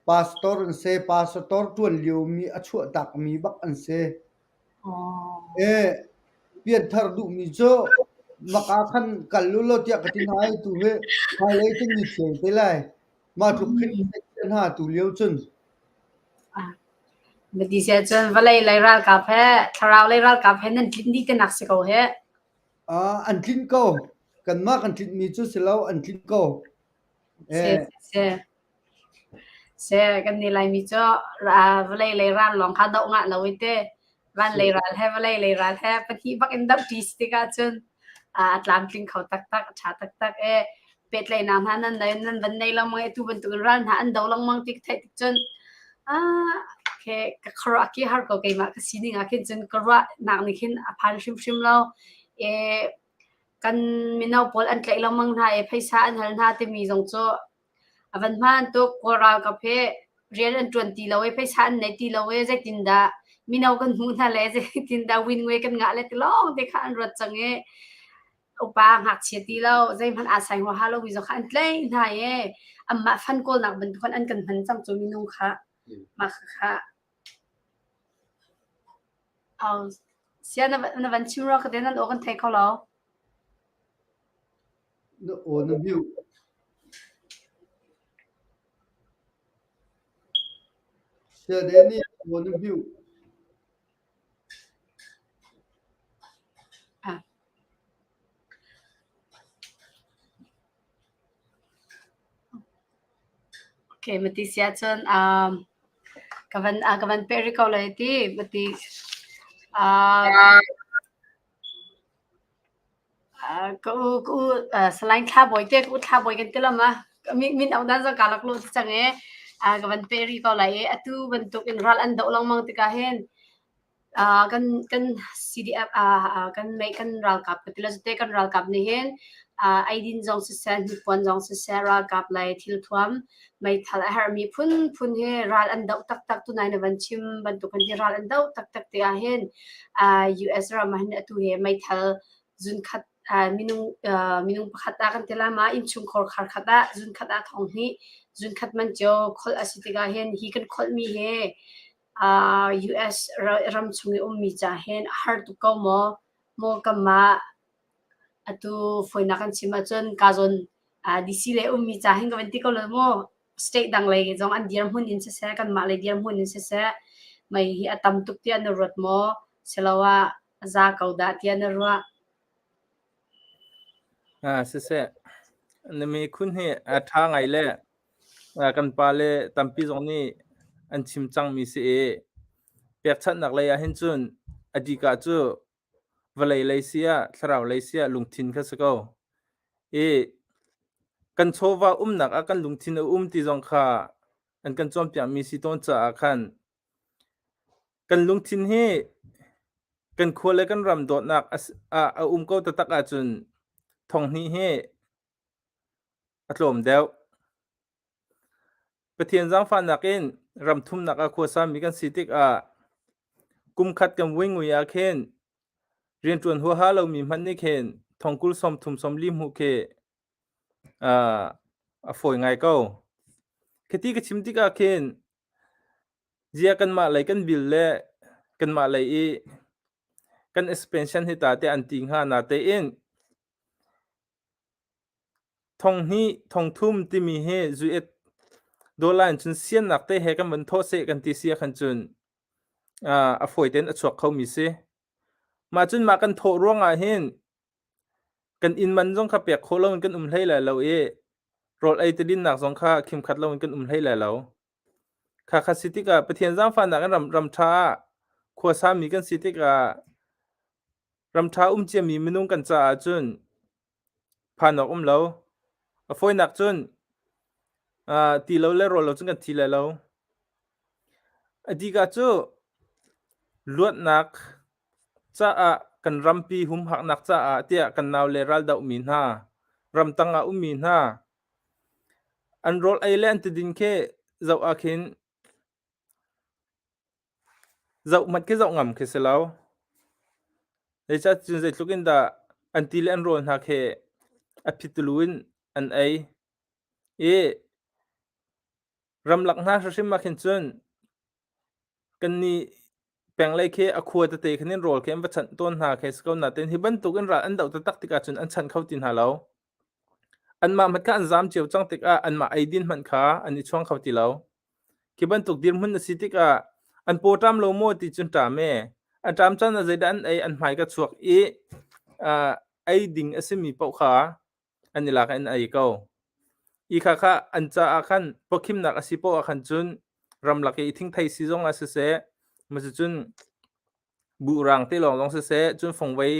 pastor an si. Pastor ṭuan liomi a chuahtakmi bak an si. Pianthar duhmi cu maka khan kal u law tiah ka ti hna i tu hi hmailei cu ni thial te lai. Mah tluk khin hna tu lio cun. Na ti siah cun vawlei lei ralkap he thlarau lei ralkap he nan tlinh dih tinak si ko hih. Uh, an tlinh ko. Kanmah kan tlinhmi cu si lo, an tlinh ko. Si, si. Si, kan nih Laimi cu vawlei lei ral lawng kha doh ngah lo i te. Van lei ral he vawlei lei ral he pahnih bak in doh ṭi si tikah cun a tlamtling kho taktak, a ṭha taktak e. Pehtlaihnak hna nan nei nan van nei lengmang i atu bantukin ral hna an do lengmang ti ka theih tik cun ah okay, ka khuaruah ki har ko keimah ka sining ah khin cun ka ruahnak nih khin a phan hrimhrim lo. E kan mino pawl an tlaih lengmang hna i phaisa an hal hna timi zong cu A van hmaan tuk. Kawl ralkap hi rian an ṭuan ti lo i phaisa an nei ti lo i zeitindah mino kan hmuh hna le zeitindah win-ngwe kan ngah le ti lawng te kha an ruat cang i upa ngakchia ti lo zeihmanh aa sai huaha lomi zong kha an tlaih hna i anmah fan kawlnak bantuk khan an kan hman cang cu minung kha. Mah kha Sia na van chim rua ka te nan aw kan thei kho lo. Na aw na mute. Sia Danny, na aw na mute. Ah. Okay, mati sia cun um, ka van uh, ka van peh rih ko lai ti mati uh, Ka u ka u Salai Thla Bawi te ka u Thla Bawi kan ti lo ma? Min auh dan zong kaa lak lo cang i ka van peh rih ko lai i atu bantuk in ral an doh lengmang tikah hin kan kan CDF kan mei kan ralkap ka ti lo cute kan ralkap nih hin eidin zong siseh hnipuan zong siseh ralkap lei thilthuam meithal a herhmi phunphun hi ral an doh taktak tunai na van chim bantuk hin hi ral an doh taktak te ah hin US ram ah hin atu hi meithal zunkhat minung minung pakhat ah kan ti la ma innchungkhar khar khat ah zunkhat ah thong hnih zunkhat man cio kholh a si tikah hin hi kan kholhmi hi US ram chung i ummi ca hin a har tuk ko maw maw kanmah Atu fawinak kan chim ahcun kaa zawn DC lei ummi ca hin ka van ti ko lo mu. State dang lei zong an dirhmun in siseh, kanmah lei dirhmun in siseh, mei hi a tam tuk tiah na ruat maw? Siloah a za ko dah tiah na ruah? Ah, siseh. Na mikhun hi a ṭha ngai le kan pale tampi zong nih an chim cangmi si i pekchanhnak lei ah hin cun a dika cu Vawlei lei si ah, thlarau lei si ah lungthin kha si ko. I kan chawva umnak ah kan lungthin a um ti zong kha an kan cawnpiakmi si tawn caah khan kan lungthin hi kan khua le kan ram dawtnak ah a um ko taktak ahcun thonghnih hi a tlawm deuh. Pathian zaangfahnak in ram thumnak ah khuasami kan si tikah kum khat kan vuingui ah khin rianṭuan huaha lomi hmanh nih khin thongkul 30 40 hmuh khi uh, a fawi ngai ko. Khiti ka chim tikah khin zia kanmah lei kan bil le kanmah lei i kan expansion hi ta te an ti hnga na tein Thonghnih, thongthum timi hi zuet dollar in cun siannak te he kan van thawh seh kan ti si ahkhan cun a fawi tein a chuak khomi si. Mah cun mah kan thawh ruangah hin kan inn man zong kha pek khawh loin kan um hlei lai lo i Rawl ei tidinnak zong kha khimkhat loin kan um hlei lai lo. Khakha si tikah Pathian zaangfahnak in ram ram ṭha ah khuasami kan si tikah ram ṭha um ciami minung kan caah cun phan awk um lo. A fawinak cun uh, ti lo le rawl lo cun kan thi lai lo. A dika cu luatnak caah kan rampi humhaknak caah tiah kan naule raldohmi hna, ramtang ah ummi hna, an rawl ei le an tidin khi zoh ah khin zoh hmanh khi zoh ngam khi si lo. Zeicah cun zeitluk in dah an ti le an rawl hna khi a phitulu in an ei i ramlak hna hrimhrim ah khin cun kannih penglei khi a khua tete khin in rawl khi an va chanh tawn hna khi si ko nain hi bantuk in ral an doh taktak tikah cun an chanh kho ti hna lo. Anmah hmanh kha an zaam cio cang tikah anmah eidin hmanh kha an i chuang kho ti lo. Khi bantuk dirhmun a si tikah an paw ṭam lo maw ti cun ṭam e. An ṭam caan ah zeidah an ei an hmai ka chuak i uh, ei ding a simi paoh kha an i lak in an ei ko. I kha kha an caah khan pawkhimnak a si paoh ah khan cun ramlak i thingthei si zong ah siseh, masicun buhrang te lawng zong siseh, cun fongvei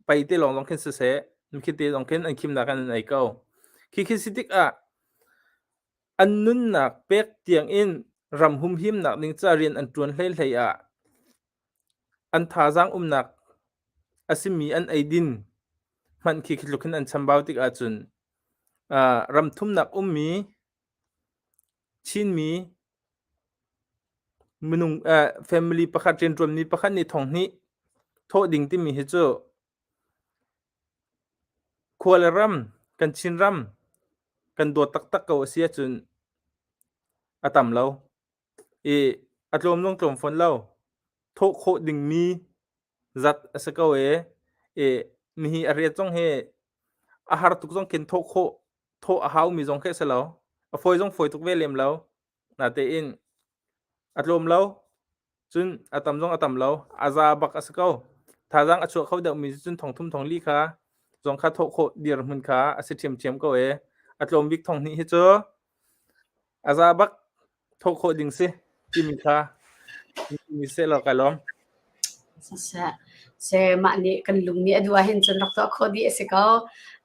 pei te lawng zong khin siseh, khi te zong khin an khimnak in an ei ko. Khi khi si tikah an nunnak pek tiang in ram humhimnak ding ca rian an ṭuan hleihlei ah an thazaang umnak a simi an eidin hmanh khi khi tluk hin an chambau tik ahcun ram thumnak ummi Chinmi minung family pakhat rianṭuanmi pakhat nih thong hnih thawh ding timi hi cu khua le ram kan Chinram kan dawt taktak ko a si ahcun a tam lo. I a tlawm zong tlawm fawn lo. Thawh khawh dingmi zat a si ko e. I nihi a riat zong hi a har tuk zong khin thawh khawh thawh a haumi zong khi a si lo. A fawi zong fawi tuk ve lem lo. Natein a tlawm lo. Cun a tam zong a tam lo. A za bak a si ko. Thazaang a chuah kho deuhmi cun thong thum thong li kha zong kha thawh khawh dirhmun kha a si ṭhiamṭhiam ko e. A tlawm bik thong hnih hi cu a za bak thawh khawh ding si timi kha mi seh law kai lawm. Siseh, se mah nih kan lung nih a duh ahhin cun rak tuah khawh dih a si ko.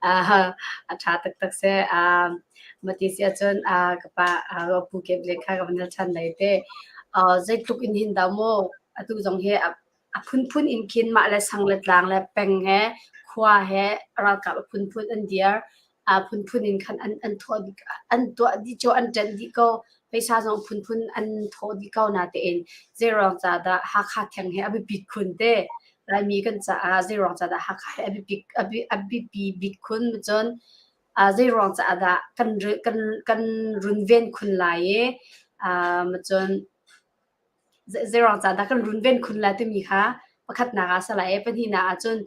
Uh, a ṭha taktak si. Uh, mati si ahcun uh, ka pa uh, pu Kep le kha ka van hal ṭhan lai te. Uh, zeitluk in hin dah maw atu zong hi a a phunphun in khin mah le sang le tlang le peng he khua he ralkap a phunphun an dir. A phunphun in khan an an thawh dih an tuah dih cu an ṭanh dih ko. Phaisa zong phunphun an thawh dih ko natein zeiruang ca dah Hakha theng hi a biapit khun te. Laimi kan caah zeiruang ca dah Hakha hi a biapit a biapi bik khun cun zeiruang caah dah kan kan kan runven khun lai i cun Zeiruang caan dah kan runven khun lai timi kha pakhatnak ah a si lai i pahnihnak ah cun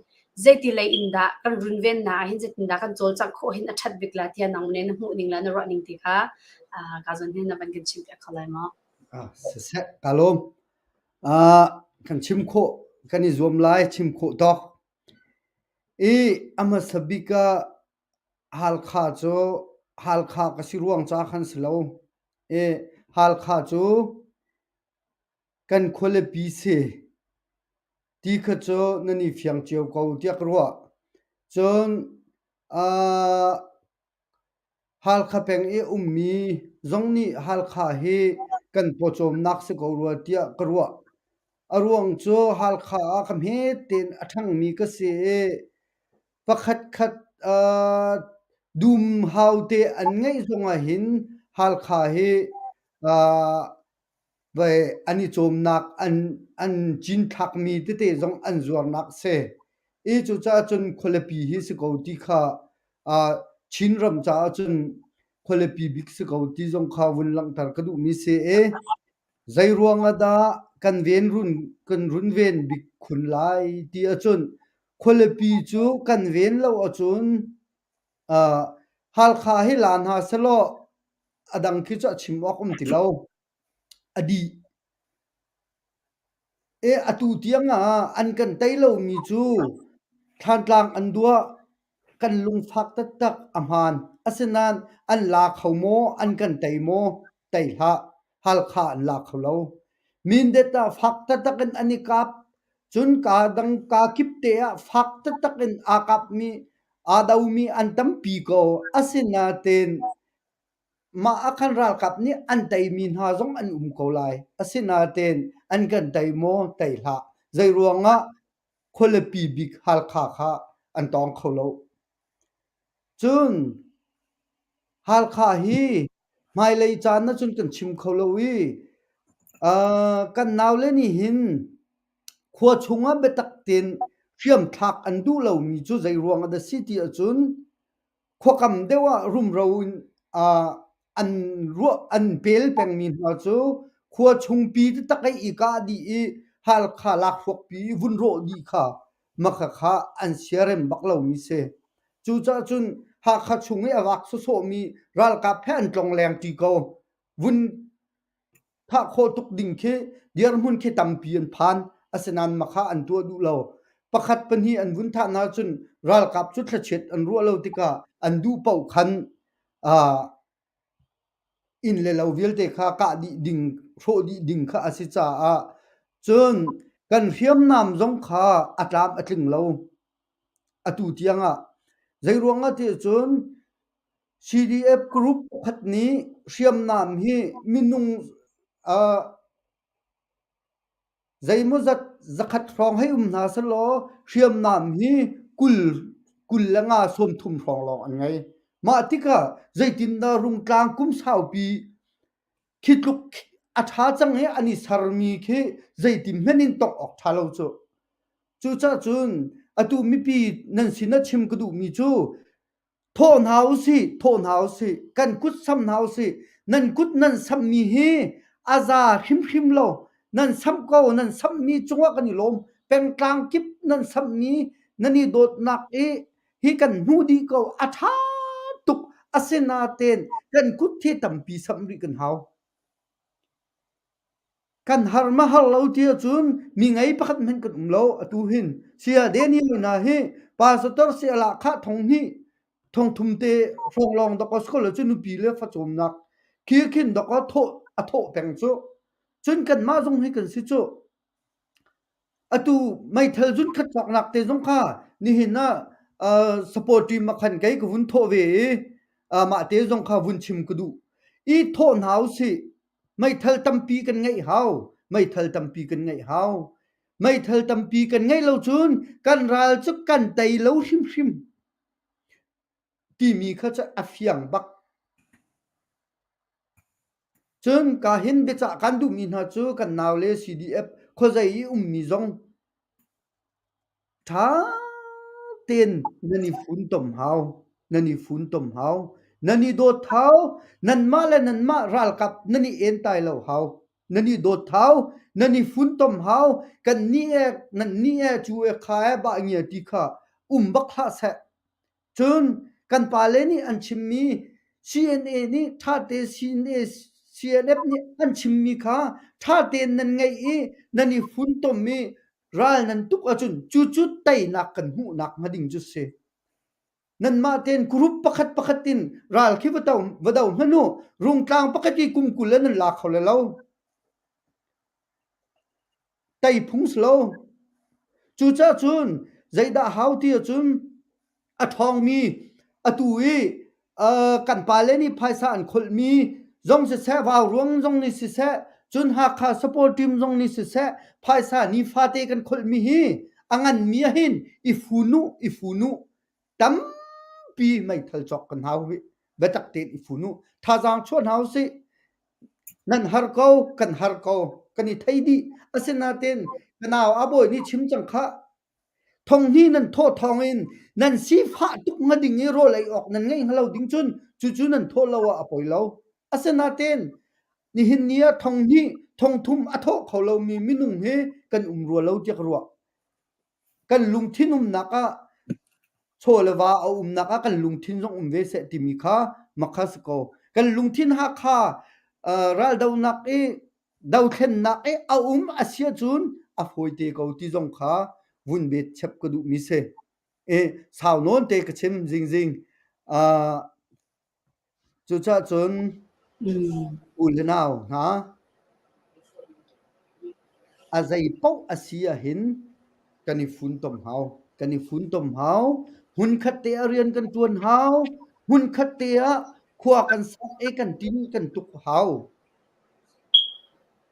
zeiti lei in dah kan runvennak ah hin zeitindah kan cawlcangh khawh hin a ṭhat bik lai tiah nang nih na hmuh ning le na ruah ning ti kha ka zawn hin na van kan chimpiak kho lai maw? Ah, siseh, ka lawm. Ah, kan chim khawh, kan i zuam lai, chim khawh tawk. I a hmasa bik ah Halkha cu Halkha ka si ruang ca khan si lo. I Halkha cu kan khualipi si ti kha cu nan i fiang cio ko tiah ka ruah. Cun uh, Halkha peng i ummi zong nih Halkha hi kan pawcawmnak si ko rua tiah ka ruah. A ruang cu Halkha ah ka hmet tein a ṭhangmi ka si i Pakhatkhat uh, dumhau te an ngeih zong ah hin Halkha hi uh, vai an i cawmnak an an cinthlakmi tete zong an zuarnak si. I cucaah cun khualipi hi si ko ti kha uh, Chinram caah cun khualipi bik si ko ti zong kha vun langhter ka duhmi si i zeiruang ah dah kan ven run kan runven bik khun lai ti ahcun Khualipi cu kan ven lo ahcun uh, Halkha hi la hna selaw a dang khi cu a chim awk um ti lo. A dih. E atu tiang ah an kan tei lomi cu Thlantlang an duah. kan lungfak taktak a hmaan. Asinain an la kho maw, an kan tei maw? Tei hlah. Halkha an la kho lo. Mindat ah fak taktak in an i kap. Cun kaa dang kaa kip te ah fak taktak in aa kapmi, aa domi an tampi ko. Asinain mah ah khan ralkap nih an teimi hna zong an um ko lai. Asinain an kan tei maw? Tei hlah. Zeiruangah khualipi bik Halkha kha an tawng kho lo. Cun Halkha hi hmailei caan ahcun kan chim kho lo i uh, kan naule nih hin khua chungah biatak tein hriamthlak an duh lomi cu zeiruang ah dah si ti ahcun Khuakam deuh ah rumro in an ruah an pel pengmi hna cu khua chungpi taktak i i kah dih i Halkha lakhruakpi i vun rawh dih kha makhakha an siarem bak lomi si. Cucaah cun Hakha chung i a vak sawsawhmi ralkap he an tlongleng ṭi ko. Vun Thah khawh tuk ding khi dirhmun khi tampi an phan. Asinain makha an tuah duh lo. Pakhat pahnih an vun thah hna cun ralkap cu thlachiat an ruah lo tikah an duh paoh khan uh, inn le lo vialte kha kah dih ding, hrawh dih ding kha a si caah cun kan hriamnam zong kha a tlam a tling lo. Atu tiang ah. Zeiruang ah ti cun CDF group pakhat nih hriamnam hi minung uh, zeimawzat zakhat hrawng hei um hna selaw hriamnam hi 20 25 30 hrawng lawng an ngei. Mah tikah zeitindah Rungtlang kum saupi khi tluk a ṭha cang i an i sermi khi zeitin hmanh in tongh awk ṭha lo cu. Cucaah cun atu mipi nan sin ah chim ka duhmi cu Thawh hna usih, thawh hna usih, kan kut sam hna usih. Nan kut nan sammi hi a za hrimhrim lo. Nan samh ko, nan samhmi cungah kan i lawm. Pengtlang kip nan samhmi nan i dawtnak i hi kan hmuh dih ko. A ṭha tuk. Asinain kan kut hi tampi samh rih kan hau. Kan har ma har lo ti ahcun mi ngei pakhat hmanh kan um lo atu hin. Saya Daniel hna hi pastor si a lahkhah thong hnih thong thum te hrawng lawng dawkaw si ko lo cu nupi le facawmnak khi khin dawkaw thawh a thawh peng cu. Cun kanmah zong hi kan si cu. Atu meithal zun khat cawknak te zong kha nihin ah uh, support team ah khan kei ka vun thawh ve i uh, mah te zong kha vun chim ka duh. I thawh hna usih. Meithal tampi kan ngeih hau. Meithal tampi kan ngeih hau. Meithal tampi kan ngeih lo cun kan ral cu kan tei lo hrimhrim timi kha cu a fiang bak. Cun ka hin biacah kan duhmi hna cu kan naule CDF khuazei i ummi zong Ṭha tein nan i funtom hau. Nan i funtom hau. Nan i dawt hau. Nanmah le nanmah ralkap nan i entai lo hau. Nan i dawt hau. Nan i funtom hau. Kan nih e, nan nih e, cu e, kha e, bah ngia ti kha um bak hlah seh. Cun kan pale nih an chimmi CNA nih ṭhate CNA CNF nih an chimmi kha ṭha tein nan ngaih i nan i funtom i ral nan tuk ahcun cucu teinak kan hmuhnak hnga ding cu si. Nanmah tein group pakhat pakhat in ral khi va do, va do hmanh u. Rungtlang pakhat i kum 20 le nan la kho le lo. Tei phung si lo. Cucaah cun zeidah hau ti ahcun a ṭhawngmi atu i uh, kan pale nih phaisa an kholhmi zong siseh, vauruang zong nih siseh, cun Hakha support team zong nih siseh, phaisa nifate kan kholhmi hi a nganmi ahhin i fun uh, i fun uh. Tampi meithal cawk kan hau rih. Biatak tein i fun uh. Thazaang chuah hna usih. Nan har ko, kan har ko, kan i thei dih. Asinain ka nau a bawi nih chim cang khah. Thonghni nan thawh thawngin nan sifah tuk hnga ding i rawl ei awk nan ngeih hnga lo ding cun cucu nan thawh lo ah a poi lo. Asinain nihin ni ah thonghnih, thongthum a thawh kho lomi minung hi kan um rua lo tiah ka ruah. Kan lungthin umnak ah chaw le va a umnak ah kan lungthin zong um ve seh timi kha makha si ko. Kan lungthin Hakha uh, raldonak i dothlennak i a um a si ahcun a fawi te ko ti zong kha vun bet chep ka duhmi si. I sau nawn te ka chim zingzing. Uh, cucaah cun u le nau hna a zei paoh a si ahhin kan i funtom hau. Kan i funtom hau. Hmunkhat te ah rian kan ṭuan hau. Hmunkhat te ah khua kan sak i kan tin kan tuk hau.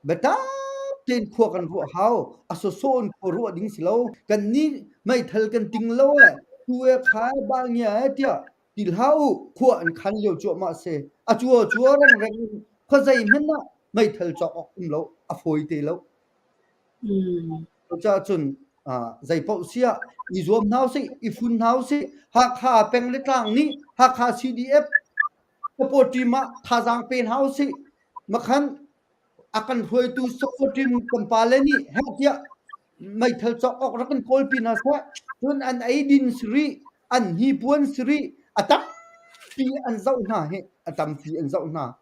Biatak tein khua kan ruah hau. A sawsawh in khua ruah ding si lo. Kannih meithal kan ting lo eh, tu e kha e, bah ngia e tiah ti hlah u. Khua an khan lio cuahmah si. A cua cua rengreng in khuazei hmanh ah meithal cawk awk um lo. A fawi te lo. Cucaah cun zei paoh siah i zuam hna usih, i fun hna usih. Hakha peng le tlang nih Hakha CDF support team ah thazaang pe hna usih. Makhan a kan hruaitu support team kan pale nih heh tiah meithal cawk awk rak kan kawlpi hna seh. Cun an eidin siri, an hnipuan siri, a tampi an zoh hna hi, a tampi an zoh hna.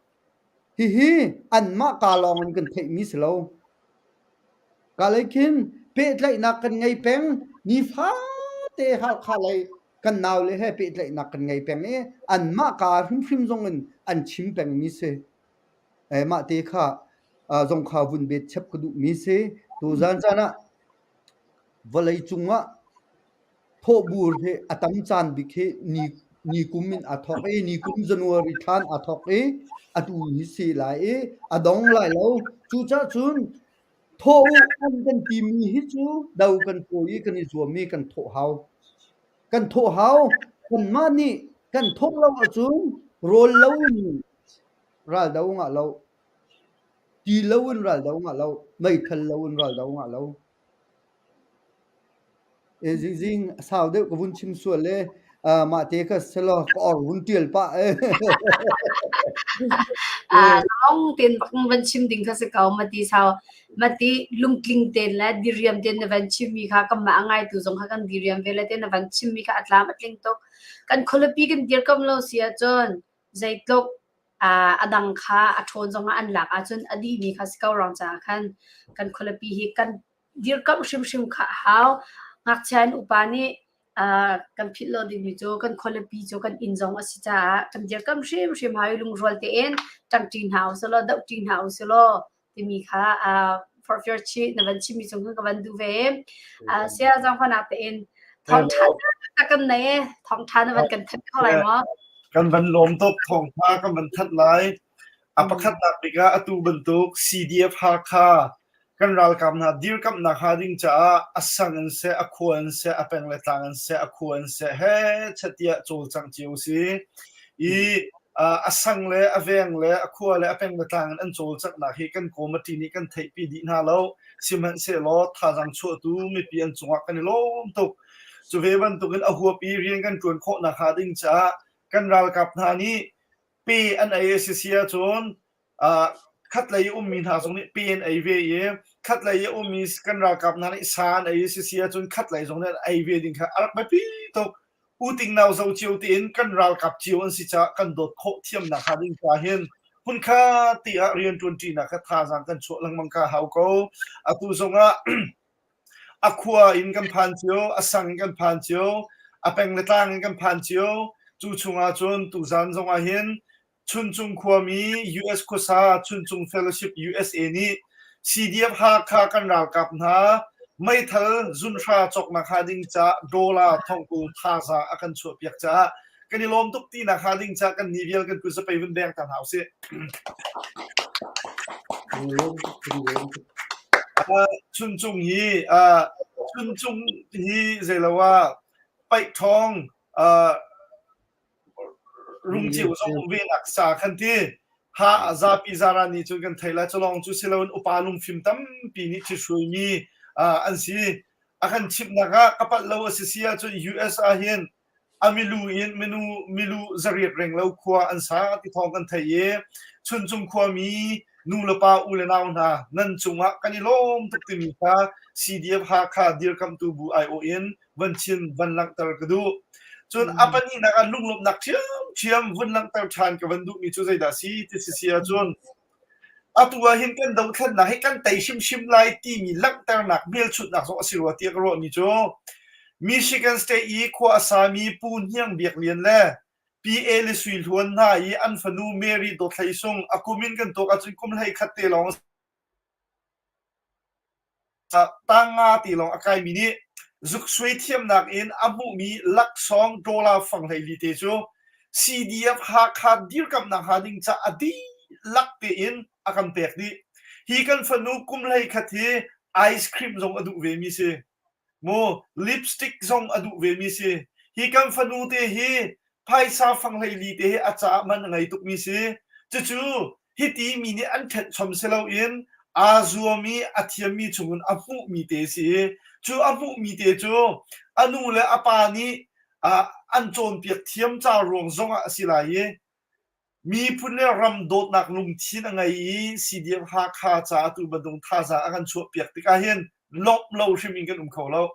Hihi anmah kaa lawng in kan theihmi si lo. Ka lei khin pehtlaihnak kan ngei peng. Nifate Halkha lei kan naule he pehtlaihnak kan ngei peng i anmah kaa hrimhrim zong in an chim pengmi si. Eh, mah te kha zong kha vun bet chep ka duhmi si. Tuzan caan ah vawlei cung ah thawhbur hi a tam caan bik hi ni ni kum in aa thawk i ni kum January thlan aa thawk i atu hi si lai i a dong lai lo. Cucaah cun thawh u an kan timi hi cu do kan pawi i kan i zuam i kan thawh hau. Kan thawh hau. Kanmah nih kan thawh lo ahcun rawl lo in ral do ngah lo. Ti lo in ral do ngah lo. Meithal lo in ral do ngah lo. Zingzing a sau deuh ka vun chim sual le mah te kha selaw ka or vun ṭial pah. Long ten bak van chim ding kha si ko mati sau mati lungtling ten le diriam ten na van chim mi kha kan mah a ngai tu zong kha kan diriam ve le ten na van chim mi kha a tlam a tling tuk. Kan khualipi kan dirkam lo si ahcun zeitluk a dang kha a ṭhawn zongah an lak ahcun a dihmi kha si ko ruang caah khan kan khualipi hi kan dirkamh hrimhrim kha a hau. Ngakchia in upa nih kan philh lo dingmi cu kan khualipi cu kan inn zong a si caah kan dirkamh hrimhrim hau i lungrual tein ṭangṭi hna usih law dohṭi hna usih law timi kha forhfiar chih na van chimmi cung ka van duh ve. Saya zaangfahnak tein thawngṭha kan nei e thawngṭha na van kan thanh kho lai maw? Kan van lawm tuk thawngṭha kan van thanh lai. A pakhatnak bik ah atu bantuk CDF Hakha kan ralkap hna dirkamhnak hnga ding caah a sang in seh, a khua in seh, a peng le tlang in seh, a khua in seh he chatiah cawlcangh cio si. I a sang le a veng le a khua le a peng le tlang in an cawlcanghnak hi kan committee nih kan theihpi dih hna lo. Sihmanhsehlaw thazaang chuahtu mipi an cungah kan i lawm tuk. Cu ve bantukin a huap i rian kan ṭuan khawh nakhnga ding caah kan ralkap hna nih pe an ei a si si ahcun khatlei i ummi hna zong nih pe an ei ve i khatlei i ummi kan ralkap hna nih sa an ei si si ahcun khatlei zong nih an ei ve ding kha a rak biapi tuk. Uting nau zo cio tein kan ralkap cio an si caah kan dawt khawh thiamnak hnga ding ca hin hmunkhat te ah rianṭuanṭinak kha thazaang kan chuah lengmang kha hau ko. Atu zongah a khua in kan phan cio, a sang in kan phan cio, a peng le tlang in kan phan cio. Cu chungah cun tuzan zongah hin Chuncung khuami US khuasa Chuncung Fellowship USA nih CDF Hakha kan ralkap hna meithal zunhra cawknak hnga ding caah dollar thongkul thazaang a kan chuahpiak caah kan i lawm tuk tinak hnga ding caah kan ni vial kan kut zapei vun beng ta hna usih. Chuncung hi Chuncung hi zeilo ah paih ṭhawng Rungceu zong um ve nak sa khan ti. Ha zapi zaran nih cun kan thei lai culawng cu siloin upa lungfim tampi nih ṭhithruaimi an si. A kan chimhnak ah ka palh lo a si si ahcun US ah hin a milu in minu milu zariat reng lo khua an sa ti thawng kan thei i Chuncung khuami nu le pa u le nau hna nan cungah kan i lawm tuk timi kha CDF Hakha dirkamhtu bu aiawh in van chim van langhter ka duh. Cun a pahnihnak ah lunglawmhnak ṭhiamṭhiam vun langhter ṭhan ka van duhmi cu zeidah si ti si si ahcun atu ah hin kan dothlennak hi kan tei hrimhrim lai timi langhternak hmelchunhnak zong a si rua tiah ka ruahmi cu. Michigan State i khua a sami Pu Hniang Biak Lian le Pi Eli Sui Hluan hna i an fanu Mary Dawt Hlei Sung a kum in kan tuak ahcun kum 11 te lawng tang-nga te lawng a kaimi nih zuksuai thiamnak in a hmuhmi laksawng dollar fang 14 te cu CDF Hakha dirkamhnak hnga ding ca a dihlak tein a kan pek dih. Hi kan fanu kum 11 hi ice cream zong a duh vemi si. Mu lipstick zong a duh vemi si. Hi kan fanu te hi phaisa fang 14 te hi a caah man a ngei tukmi si. Cucu hiti mi nih an ṭhenh chom si loin aa zuam i a thiammi chungin a hmuhmi te si i cu a hmuhmi te cu a nu le a pa nih an cawnpiak thiam ca ruang zongah a si lai i miphun le ram dawtnak lungthin a ngei i CDF Hakha ca atu bantuk thazaang a kan chuahpiak tikah hin lawmh lo hrim in kan um kho lo.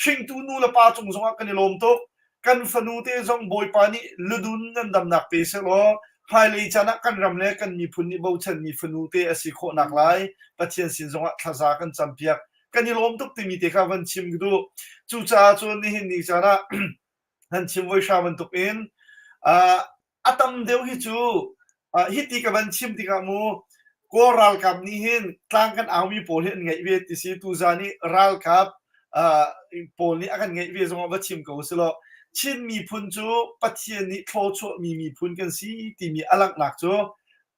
Hringtu nu le pa cung zongah kan i lawm tuk. Kan fanu te zong Bawipa nih ludun ngandamnak pe sehlaw hmailei caan ah kan ram le kan miphun nih bochanmi fanu te a si khawhnak lai Pathian sin zongah thlaza kan campiak. Kan i lawm tuk timi te kha van chim ka duh. Cucaah cun nihin ni caan ah nan chim voi hra bantuk in uh, a tam deuh hi cu hiti ka van chim tikah mu Kawl ralkap nih hin tlang kan aumi pawl hi an ngeih ve ti si tuzan i ralkap pawl nih a kan ngeih ve zong ah va chim ko selaw Chin miphun cu Pathian nih thlawchuahmi miphun kan si timi a langhnak cu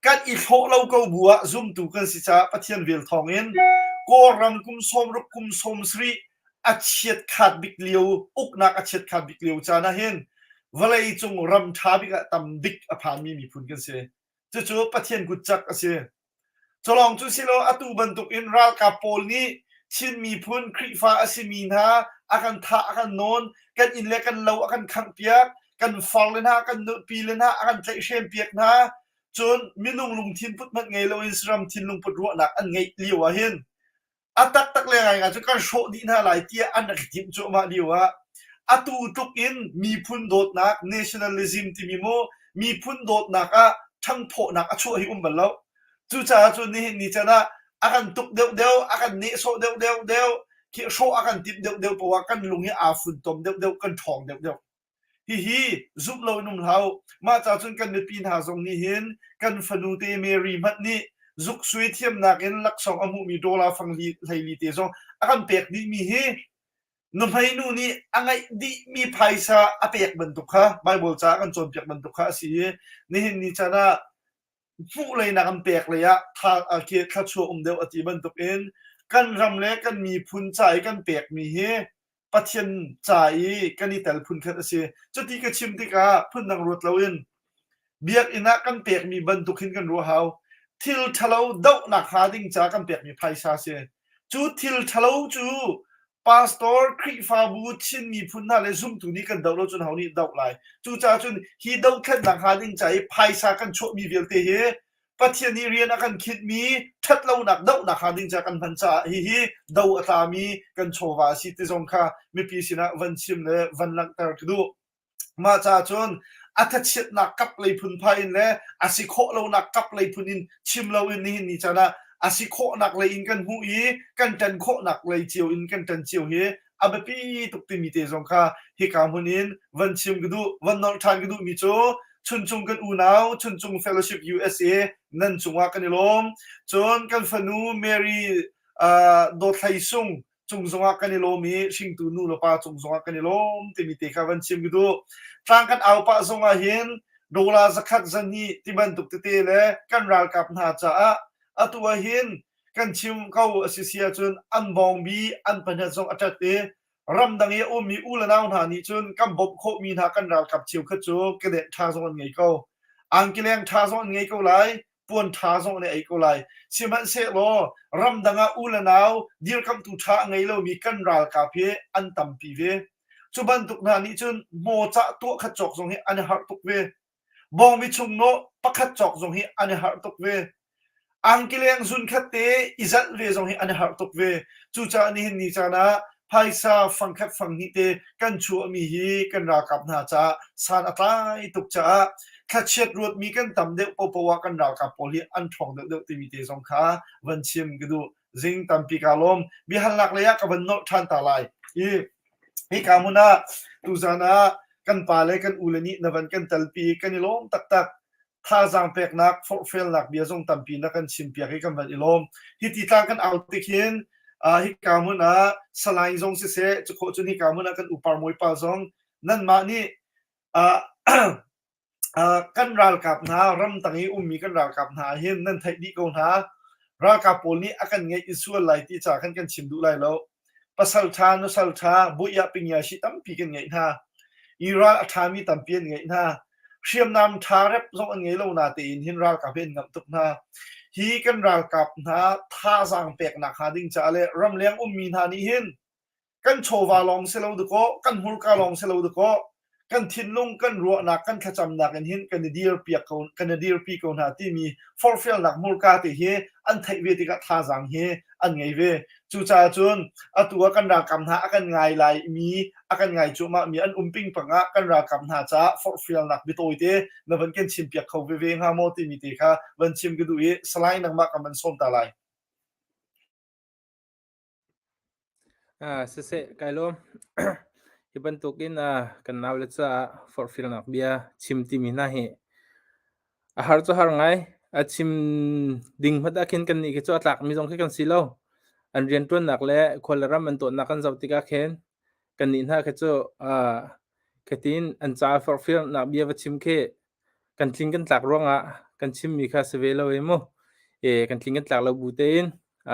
kan i hlawh lo ko bu ah zumtu kan si caah Pathian vel thawng in Kawlram kum 60 kum 70 a chiat khat bik lio uknak a chiat khat bik lio caan ah hin vawlei cung ram ṭha bik ah tam bik a phanmi miphun kan si. Cucu Pathian kutcak a si. Culawng cu silo atu bantuk in ralkap pawl nih Chin miphun Khrihfa a simi hna a kan thah a kan nawn kan inn le kan lo a kan khangh piak kan far le hna kan nupi le hna a kan tlaihhrem piak hna cun minung lungthin put hmanh ngei loin saram thinlung put ruahnak an ngeih lio ah hin a taktak le ngaingai cu kan hrawh dih hna lai tiah an rak i timh cuahmah lio ah atu tluk in miphun dawtnak nationalism timi mu miphun dawtnak ah ṭhangphawhnak a chuah hi um bal lo. Cucaah cun nihin ni can ah a kan tuk deuhdeuh, a kan nehsawh deuhdeuh deuh, khi hrawh a kan timh deuhdeuh poah ah kan lung hi aa funtom deuhdeuh, kan ṭhawng deuhdeuh. Hihi zumh loin um hlah u. Mah ca cun kan mipi hna zong nih hin kan fanu te Mary hmanh nih zuksui thiamnak in laksawng a hmuhmi dollar fang li 14 te zong a kan pek dihmi hi nuhmei nu nih a ngeih dihmi phaisa a pek bantuk kha Bible ca kan cawnpiak bantuk kha a si i nihin ni chan ah hmuh lei nak an pek lei ah thluachuah um deuh a ti bantuk in kan ram le kan miphun ca i kan pekmi hi Pathian ca i kan i tel phunkhat a si. Cuti ka chim tikah phundang ruat loin biakinn ah kan pekmi bantuk hin kan ruah hau. Thil ṭhalo dohnak hnga ding ca kan pekmi phaisa a si. Cu thil ṭhalo cu pastor, Khrihfabu, Chin miphun hna le zumtu nih kan doh lo cun ho nih doh lai. Cucaah cun hi dothlennak hnga ding ca i phaisa kan chuahmi vialte hi Pathian nih rian a kan khinhmi ṭhatlonak dohnak hnga ding ca kan hman caah hihi do a tlami kan chawva a si ti zong kha mipi sinah van chim le van langhter ka duh. Mah caah cun a thachiatnak kap lei phunphai in le a si khawh lonak kap lei phun in chim loin nihin ni caan ah a si khawhnak lei in kan hmuh i kan ṭan khawhnak lei cio in kan ṭan cio hi a biapi tuk timi te zong kha hika hmun in van chim ka duh van nolh ṭhan ka duhmi cu Chuncung kan unau Chuncung Fellowship USA nan cungah kan i lawm. Cun kan fanu Mary uh, Dawt Hlei Sung cung zongah kan i lawm i hringtu nu le pa cung zongah kan i lawm timi te kha van chim ka duh. Tlang kan au pah zongah hin dollar zakhat zahnih ti bantuk tete le kan ralkap hna caah atu ah hin kan chim ko a si si ahcun an bawngbi an pahnet zong a ṭat i ramdang i a ummi u le nau hna nih cun kan bawmh khawhmi hna kan ralkap cheukhat cu kedenh ṭha zong an ngei ko. Angkileng ṭha zong an ngei ko lai. Puan ṭha zong an i ei ko lai. Sihmanhsehlaw ramdang ah u le nau dirkamhtu ṭha a ngei lomi kan ralkap hi an tampi ve. Cu bantuk hna nih cun hmawcah tuah khat cawk zong hi an i harh tuk ve. Bawngbi chungnawh pakhat cawk zong hi an i harh tuk ve. Angkileng zunkhat te i zalh ve zong hi an i harh tuk ve. Cucaah nihin ni caan ah phaisa fangkhat fanghnih te kan chuahmi hi kan ralkap hna caah san a tlai tuk caah thlachiat ruatmi kan tam deuh popoh ah kan ralkap pawl hi an ṭhawng deuhdeuh timi te zong kha van chim ka duh. Zing tampi kaa lawm. Biahalnak lei ah ka van nolh ṭhan ta lai. I. Hika hmun ah tuzan ah kan pa le kan u le nih na van kan telpi kan i lawm taktak. Thazaang peknak, forhfialnak bia zong tampi na kan chimpiak i kan van i lawm. Hiti tlang kan au tik hin uh, hika hmun ah Salai zong siseh, cukhawh cun hika hmun ah kan upar mawipa zong nanmah nih uh, uh, kan ralkap hna ramtang i ummi kan ralkap hna hin nan theih dih ko hna. Ralkap pawl nih a kan ngeih i sual lai ti ca khan kan chim duh lai lo. Pasal ṭha, nusal ṭha, buiah pingia shi tampi kan ngeih hna. I ral a ṭhami tampi an ngeih hna. Hriamnam ṭha rep zong an ngei lo na tein hin ralkap hi an ngamh tuk hna. Hi kan ralkap hna thazaang peknak hnga ding caah le ramleng ummi hna nih hin kan chawva lawng si lo dakaw, kan hmurka lawng si lo dakaw, kan thinlung, kan ruahnak, kan thlacamnak in hin kan i dirpiak ko, kan i dirpi ko hna timi forhfialnak hmurka te hi an theih ve tikah thazaang hi an ngei ve. Cucaah cun atu ah kan ralkap hna a kan ngai lai mi, a kan ngai cuahmah mi an um pingpang ah kan ralkap hna caah forhfialnak biatawi te na van kan chimpiak kho veve hnga maw timi te kha van chim ka duh i Salai nangmah kan van sawm ta lai. Ah, siseh, kai lawm. Hi bantukin ah kan naule caah forhfialnak bia chim timi hna hi a har cu har ngai. A chim ding hmanh ah khin kannih khi cu a tlakmi zong khi kan si lo. An rianṭuannak le khual le ram an tuahnak kan zoh tikah khin kannih hna khi cu ah khatin an caah forhfialnak bia va chim khi kan tling kan tlak ruangah kan chimmi kha si ve lo i mu. E, kan tling kan tlak lo bu tein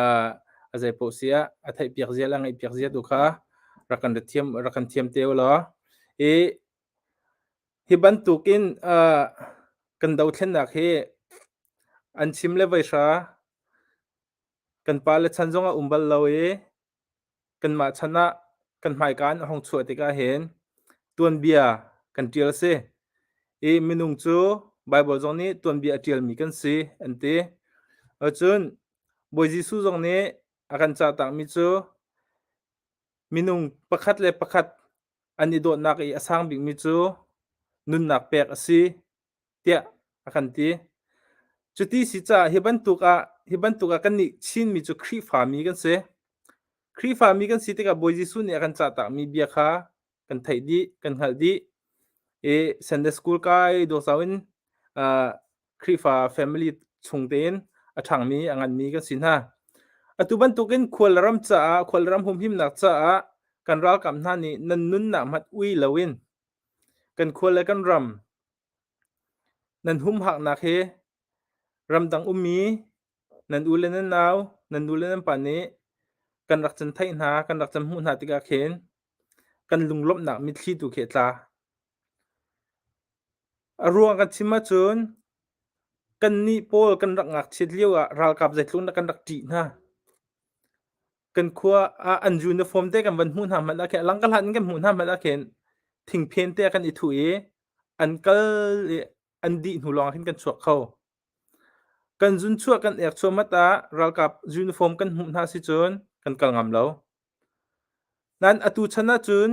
uh, a zei paoh si ah a theihpiak zia le a ngaihpiak zia tu kha rak kan thiam rak kan thiam te law. I hi bantukin uh, kan dothlennak hi an chim le vaihra kan pa le chan zong a um bal lo i kanmah chan ah kan hmaika in a hung chuah tikah hin tuanbia kan ṭial si. I minung cu Baibal zong nih tuanbia a ṭialmi kan si an ti. Cun Bawi Jesuh zong nih a kan cahtakmi cu minung pakhat le pakhat an i dawtnak i a sang bikmi cu nunnak pek a si tiah a kan ti. Cuti si caah hi bantuk ah hi bantuk ah kannih Chinmi cu Khrihfami kan si. Khrihfami kan si tikah Bawi Jesuh nih a kan cahtakmi bia kha kan theih dih, kan hngalh dih. I Sunday school kai dawsau in uh, Khrihfa family chung tein a ṭhangmi, a nganmi kan si hna. Atu bantukin khual ram caah, khual ram humhimnak caah kan ralkap hna nih nan nunnak hmanh ui loin kan khua le kan ram Nan humhaknak hi ramdang ummi nan u le nan nau, nan nu le nan pa nih kan rak can theih hna, kan rak can hmuh hna tikah khin kan lunglawmhnak mitthli tu khi a tla. A ruang kan chim ahcun kannih pawl kan rak ngakchiat lio ah ralkap zeitluk dah kan rak ṭih hna. Kan khua ah an uniform te kan van hmuh hna hmanh ah khin a lang ka hlan in kan hmuh hna hmanh ah khin thingphen te ah kan i thuh i an kal i an dih hnu lawng ah khin kan chuak kho. Kan zun chuah kan ek chuahmat ah ralkap uniform kan hmuh hna si cun kan kal ngam lo. Nain atu chan ahcun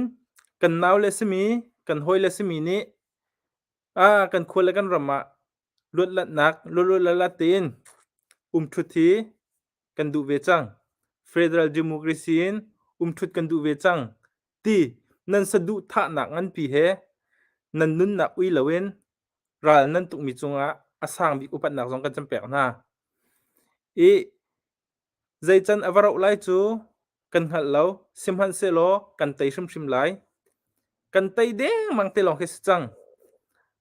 kan nau le simi, kan hawi le simi nih ah kan khua le kan ram ah luatlatnak luatluatlalat tein umṭhut hi kan duh ve cang. Federal democracy in umṭhut kan duh ve cang ti nan saduhthahnak nganpi he nan nunnak ui loin ral nan tukmi cungah a sang bik upatnak zong kan can pek hna. I zeican a va rauh lai cu kan hngalh lo, sihmanhsehlaw kan tei hrimhrim lai. Kan tei dengmang te lawng khi si cang.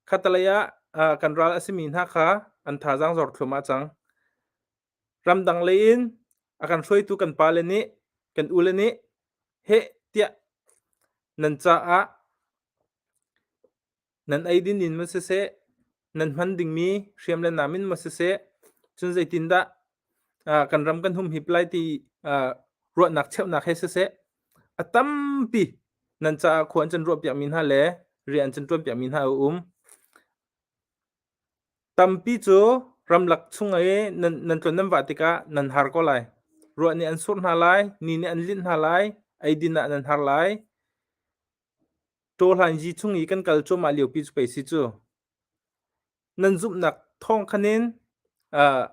Khatalei ah kan ral a simi hna kha an thazaang zor thluahmah cang. Ramdang lei in a kan hruaitu kan pale nih, kan ule nih heh tiah nan caah nan eidin in maw siseh, nan hman dingmi hriam le nam in maw siseh, cun zeitindah kan ram kan humhip lai ti ruahnak cheuhnak he siseh, a tampi nan caah khua an can ruahpiakmi hna le rian an can ṭuanpiakmi hna a um. Tampi cu ramlak chung i nan, nan tlun nan vah tikah nan har ko lai. Ruah nih an surh hna lai, ni nih an linh hna lai, eidin ah nan har lai. Ṭawhlanzi chung i kan kal cuahmah liopi cu pei si cu. Nan zumhnak thawng khan in uh,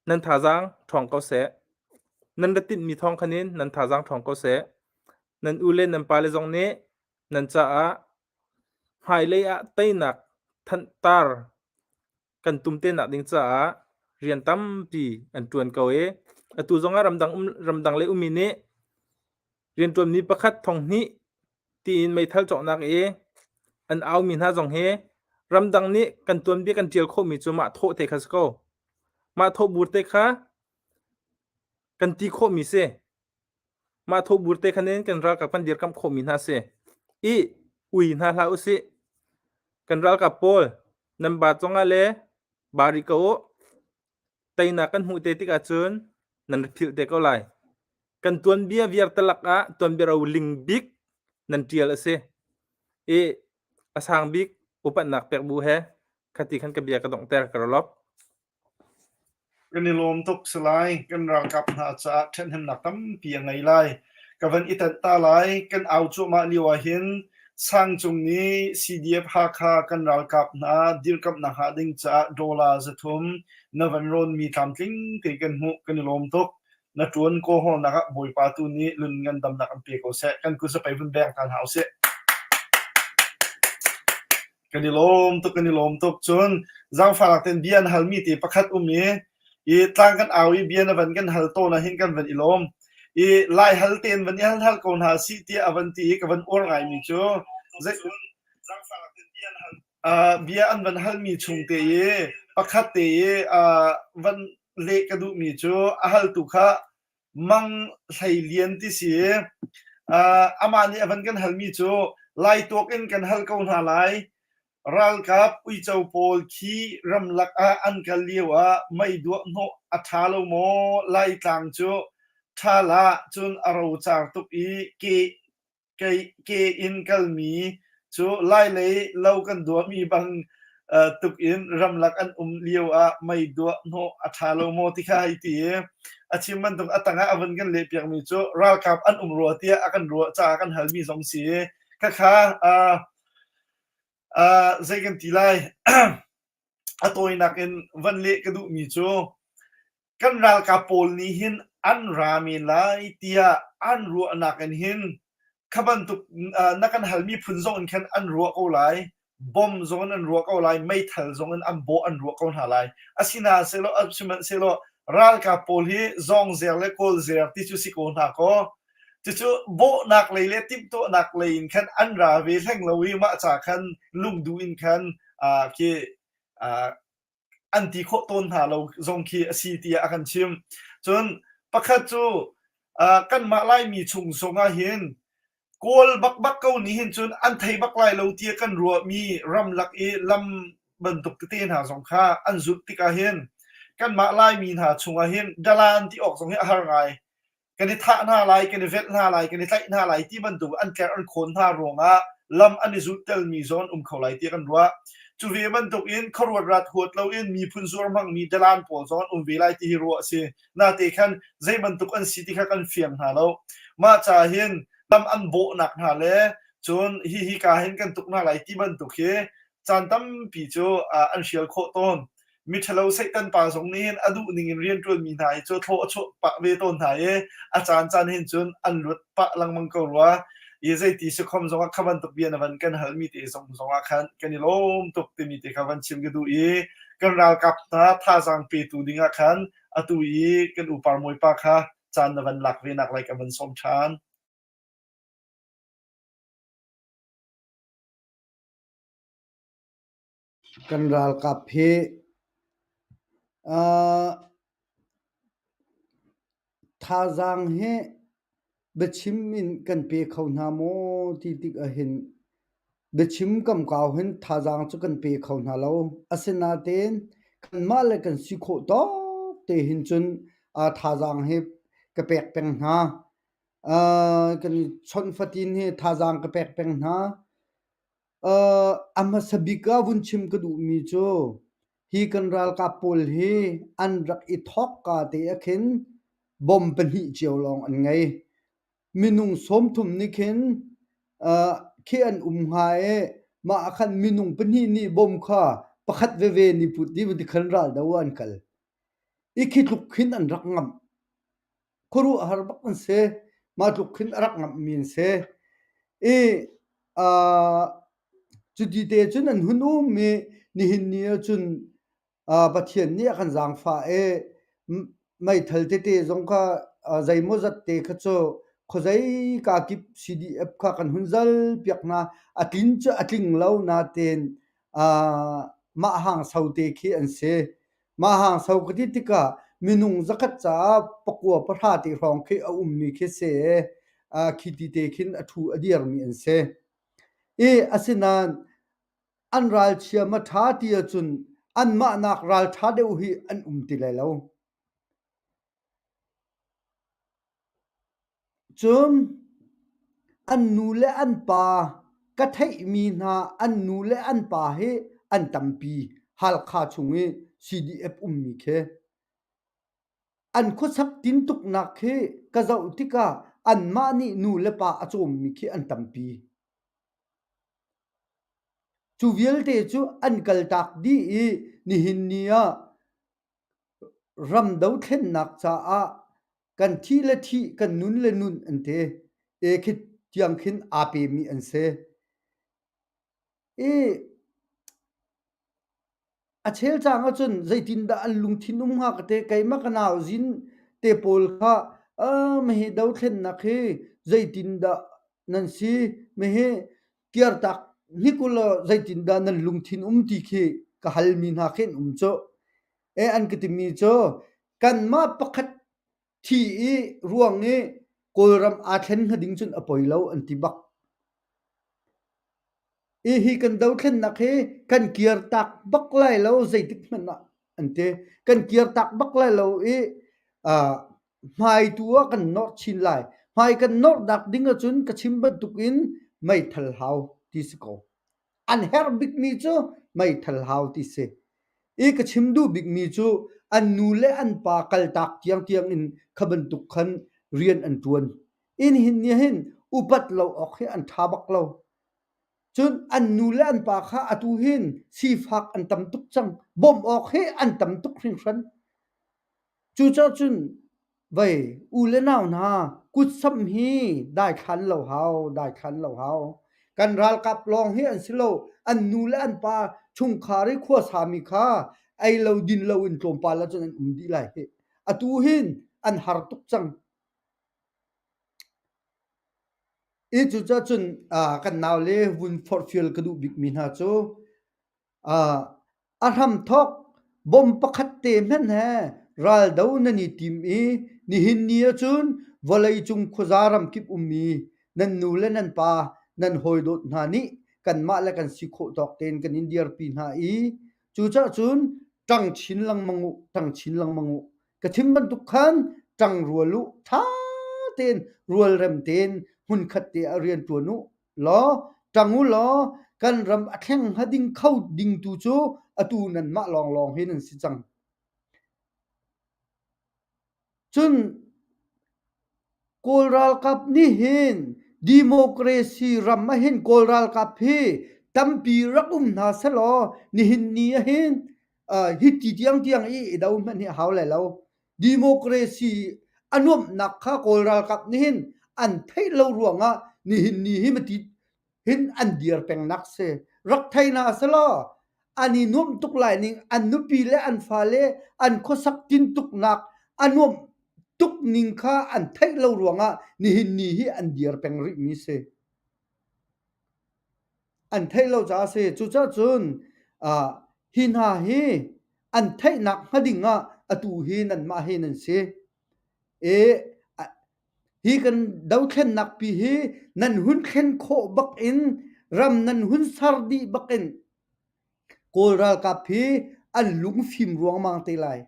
nan thazaang ṭhawng ko seh. Nan ra tinhmi thawng khan in nan thazaang ṭhawng ko seh. Nan u le nan pale zong nih nan caah hmailei ah teinak thanhtar kan tum te nak ding caah rian tampi an ṭuan ko i atu zongah ramdang um ramdang lei ummi nih rianṭuanmi pakhat thong hnih tiin meithal cawknak i an aumi hna zong hi ramdang nih kan tuanbia kan ṭial khawhmi cu mah thawh te kha si ko. Mah thawhbur te kha kan ti khawhmi si. Mah thawhbur te khan in kan ralkap kan dirkamh khawhmi hna si. I ui hna hlah usih. Kan ralkap pawl nan ba cungah le ba rih ko u. Teinak kan hmuh te tikah cun nan rak philh te ko lai. Kan tuanbia viar talak ah tuanbia roling bik nan ṭial a si. I a sang bik upatnak pek bu he khati khan ka bia ka donghter ka rawlop. Kan i lawm tuk Salai. Kan ralkap hna caah ṭhathnemnak tampi a ngei lai. Ka van i tanh ta lai. Kan au cuahmah lio ahhin Sangcung nih CDF Hakha kan ralkap hna dirkamhnak hnga ding caah dollar 300 na van rawnmi tlamtling tein kan hmuh. Kan i lawm tuk. Na ṭuan kawhawlnak ah Bawipa tu nih lun ngandamnak an pe ko seh. Kan kut zapei vun beng ta hna usih. Kan i lawm tuk, kan i lawm tuk. Cun zaangfahnak tein bia an halmi te pakhat um i, i tlang kan au i bia na van kan hal tawn ah hin kan van i lawm. I lai hal tein van i hal hal ko hna sih tiah a van ti i ka van uar ngaimi cu zei uh, bia an van halmi chung te i pakhat te i uh, van leh ka duhmi cu a haltu kha Mang Hlei Lian ti si. Uh, amah nih a van kan halmi cu Lai tuak in kan hal ko hna lai. Ralkap uico pawl khi ramlak ah an kal lio ah mei duah hnawh a ṭha lo maw? Laitlang cu ṭhal ah cun a rocar tuk i ke Ke in kalmi cu Lailei lo kan duahmi bang tuk in ramlak an um lio ah mei duah hnawh a ṭha lo maw ti kha hei ti i a chim bantuk a tangah a vun kan lehpiakmi cu ralkap an um rua tiah a kan ruah caah kan halmi zong si i khakha zei kan ti lai a tawinak in van leh ka duhmi cu kan ralkap pawl nih hin an ra men lai tiah an ruahnak in hin kha bantuk na kan halmi phun zong in khan an ruah ko lai bom zong in an ruah ko lai meithal zong in an bawh an ruah ko hna lai asinasehlaw sihmanhsehlaw ralkap pawl hi zawngzer le kawlzer ti cu si ko hna kaw cucu bawhnak lei le timhtuahnak lei in khan an ra ve hleng lo i mah ca khan lungduh in khan khi an ti khawh tawn hna lo zong khi a si tiah a kan chim. Cun pakhat cu kanmah Laimi chung zongah hin Kawl bakbak ko nih hin cun an thei bak lai lo tiah kan ruahmi ramlak i lam bantuk tete hna zong kha an zulh tikah hin kanmah Laimi hna chungah hin dalan ti awk zong hi a har ngai. Kan i thah hna lai, kan i velh hna lai, kan i tlaih hna lai ti bantuk an tlerh an khawn hna ruangah lam an i zulhtelmi zong an um kho lai tiah kan ruah. Cu ve bantuk in khuaruat rat huat loin miphun zuar hmangmi dalan pawl zong an um ve lai ti hi ruah a si. Nate khan zei bantuk an si ti kha kan fiang hna lo. Mah ca hin lam an bawhnak hna le cun hi hi ka hin kan tuk hna lai ti bantuk hi caan tampi cu an hrial khawh tawn. Miṭhalo Satan pa zong nih hin a duh ning in rianṭuanmi hna hi cu thlawh a chuah pah ve tawn hna i a caancaan hin cun an luat pah lengmang ko rua. I zeiti si khom zongah kha bantuk bia na van kan halmi te zong zongah khan kan i lawm tuk timi te kha van chim ka duh i kan ralkap hna thazaang petu dingah khan atu i kan upar mawipa kha caan na van lak ve nak lai ka van sawm ṭhan. Kan ralkap hi thazaang hi biachim in kan pe kho hna maw ti tik ahhin biachim kamkau hin thazaang cu kan pe kho hna lo. Asinain kanmah le kan si khawh tawk te hin cun thazaang hi ka pek peng hna. Kan i chawnh fatin hi thazaang ka pek peng hna. A hmasa bik ah vun chim ka duhmi cu hi kan ralkap pawl hi an rak i thawkka te ah khin bomb pahnih cio lawng an ngei. Minung 30 nih khin khi an um hnga i mah ah khan minung pahnih nih bomb kha pakhat veve nih put dih ti khan raldo ah an kal. I khi tluk khin an rak ngamh. Khuaruahhar bak an si. Mah tluk khin a rak ngamhmi an si. I uh, cuti te cun an hun um i nihin ni ahcun uh, Pathian nih a kan zaangfah i meithal tete zong kha uh, zeimawzat te kha cu khuazei ka kip CDF kha kan hun zal piak hna. A tlin cu a tling lo natein uh, mah hang so te khi an si. Mah hangso ka ti tikah minung zakhat caah pakua pahra te hrawng khi a ummi khi si i khi ti te khin a ṭhu a dirmi an si. I asinain an ralchia ma ṭha ti ahcun anmah nak ralṭha deuh hi an um ti lai lo. Cun an nu le an pa ka theihmi hna an nu le an pa hi an tampi Halkha chung i CDF ummi khi. An khuasak tintuknak khi ka zoh tikah anmah nih nu le pa a cawmmi khi an tampi. Cu vialte cu an kaltak dih i nihin ni ah Ram dothlennak caah kan thih le thih, kan nun le nun an ti. E khi tiang khin aa pemi an si. I a chel cang ahcun zeitindah an lungthin um hnga ka ti. Keimah ka nau zin te pawl kha mahi dothlennak hi zeitindah nan si, mahi kirtak hnik ulaw zeitindah nan lungthin um ti khi ka halmi hna khi an um cu. E an ka timi cu kanmah pakhat thi i ruang i Kawlram aa thlen hnga ding cun a poi lo an ti bak. I hi kan dothlennak hi kan kirtak bak lai lo zeitik hmanh ah an ti. Kan kirtak bak lai lo i uh, hmai tu ah kan nawr chin lai. Hmai kan nawr nak ding ahcun ka chim bantukin meithal hau ti si ko. An herh bikmi cu meithal hau ti si. I ka chim duh bikmi cu an nu le an pa kaltak tiangtiang in kha bantuk khan rian an ṭuan. Inn hin nih hin upat lo awk hi an ṭha bak lo. Cun an nu le an pa kha atu hin sifak an tam tuk cang. Bawmh awk hi an tam tuk hringhran. Cucaah cun vei u le nau hna kutsamh hi daithlan lo hau, daithlan lo hau. Kan ralkap lawng hi an si lo, an nu le an pa chungkhar i khuasami kha ei lo din lo in tlawmpal ahcun an um dih lai hih. Atu hin an har tuk cang. I cucaah cun kan naule vun forhfial ka duh bikmi hna cu A hramthawk bom pakhat te hmanh he raldo nan i tim i nihin ni ahcun vawleicung khuaza ramkip ummi nan nu le nan pa nan hawidawt hna nih kanmah le kan si khawh tawk tein kan in dirpi hna i cucaah cun ṭang chin lengmang u, ṭang chin lengmang u. Ka chim bantuk khan ṭang rual u, ṭha tein rualrem tein hmunkhat te ah rian ṭuan u law ṭang u law kan ram a thleng hnga ding kho ding tu cu atu nanmah lawnglawng hi nan si cang. Cun Kawl ralkap nih hin democracy ram ah hin Kawl ralkap hi tampi rak um hna selaw nihin ni ah hin uh, hi ti tiangtiang i i do hmanh hi a hau lai lo. Democracy a nuamhnak kha Kawl ralkap nih hin an theih lo ruangah nihin ni hi mati hin an dir pengnak si. Rak thei hna selaw an i nuamh tuk lai ning an nupi le an fale an khuasak tintuknak a nuamh tuk ning kha an theih lo ruangah nihin ni hi an dir peng rihmi si. An theih lo caah a si. Cucaah cun uh, hi hna hi an theihnak hnga ding ah atu hi nanmah hi nan si. E, hi kan dothlennak pi hi nan hun thlen khawh bak in ram nan hun ser dih bak in Kawl ralkap hi an lungfim ruangmang te lai.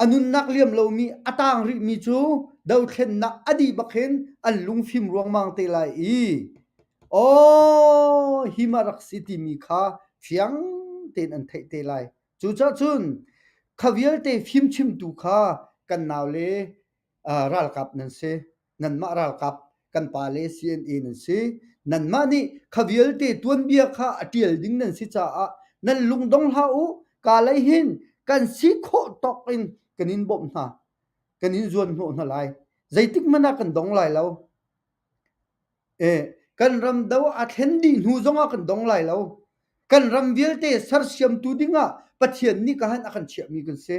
A nunnak liam lomi a taang rihmi cu dothlennak a dih bak hin an lungfim ruangmang te lai i aw hi ma rak si timi kha fiang tein an theih te lai. Cucaah cun kha vialte fimchimtu kha kan naule ralkap nan si. Nanmah ralkap kan pale CNA nan si. Nanmah nih kha vialte tuanbia kha a ṭial ding nan si caah nan lungdong hlah u. Ka lei hin kan si khawh tawk in kan in bawmh hna. Kan in zuan hnawh hna lai. Zeitik hmanh ah kan dong lai lo. Kan ram do a thlen dih hnu zongah kan dong lai lo. Kan ram vialte sersiamtu dingah Pathian nih ka han a kan chiahmi kan si.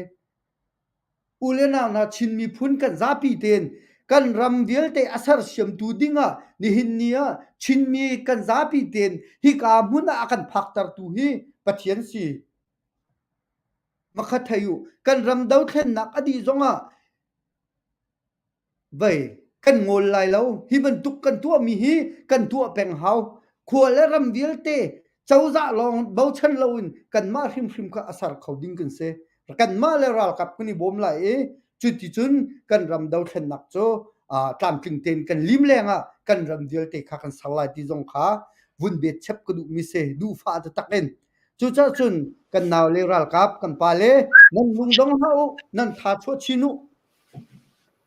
U le nau hna Chin miphun kan zapi tein kan ram vialte a sersiamtu dingah nihin ni ah Chinmi kan zapi tein hika hmun ah a kan phaktertu hi Pathian si. Makhat thei u, kan ram dothlennak a dih zongah Vei, kan ngawl lai lo. Hi bantuk kan tuahmi hi kan tuah peng hau. Khua le ram vialte cozah lawng bochan loin kanmah hrimhrim kha a ser kho ding kan si. Kanmah le ralkap kan i bawm lai i cuticun kan ram dothlennak cu tlamtling tein kan lim lengah kan ram vialte kha kan ser lai ti zong kha vun bet chep ka duhmi si. Duhfah taktak in. Cucaah cun kan nau le ralkap kan pa le nan lung dong hlah u, nan tha chuah chin u.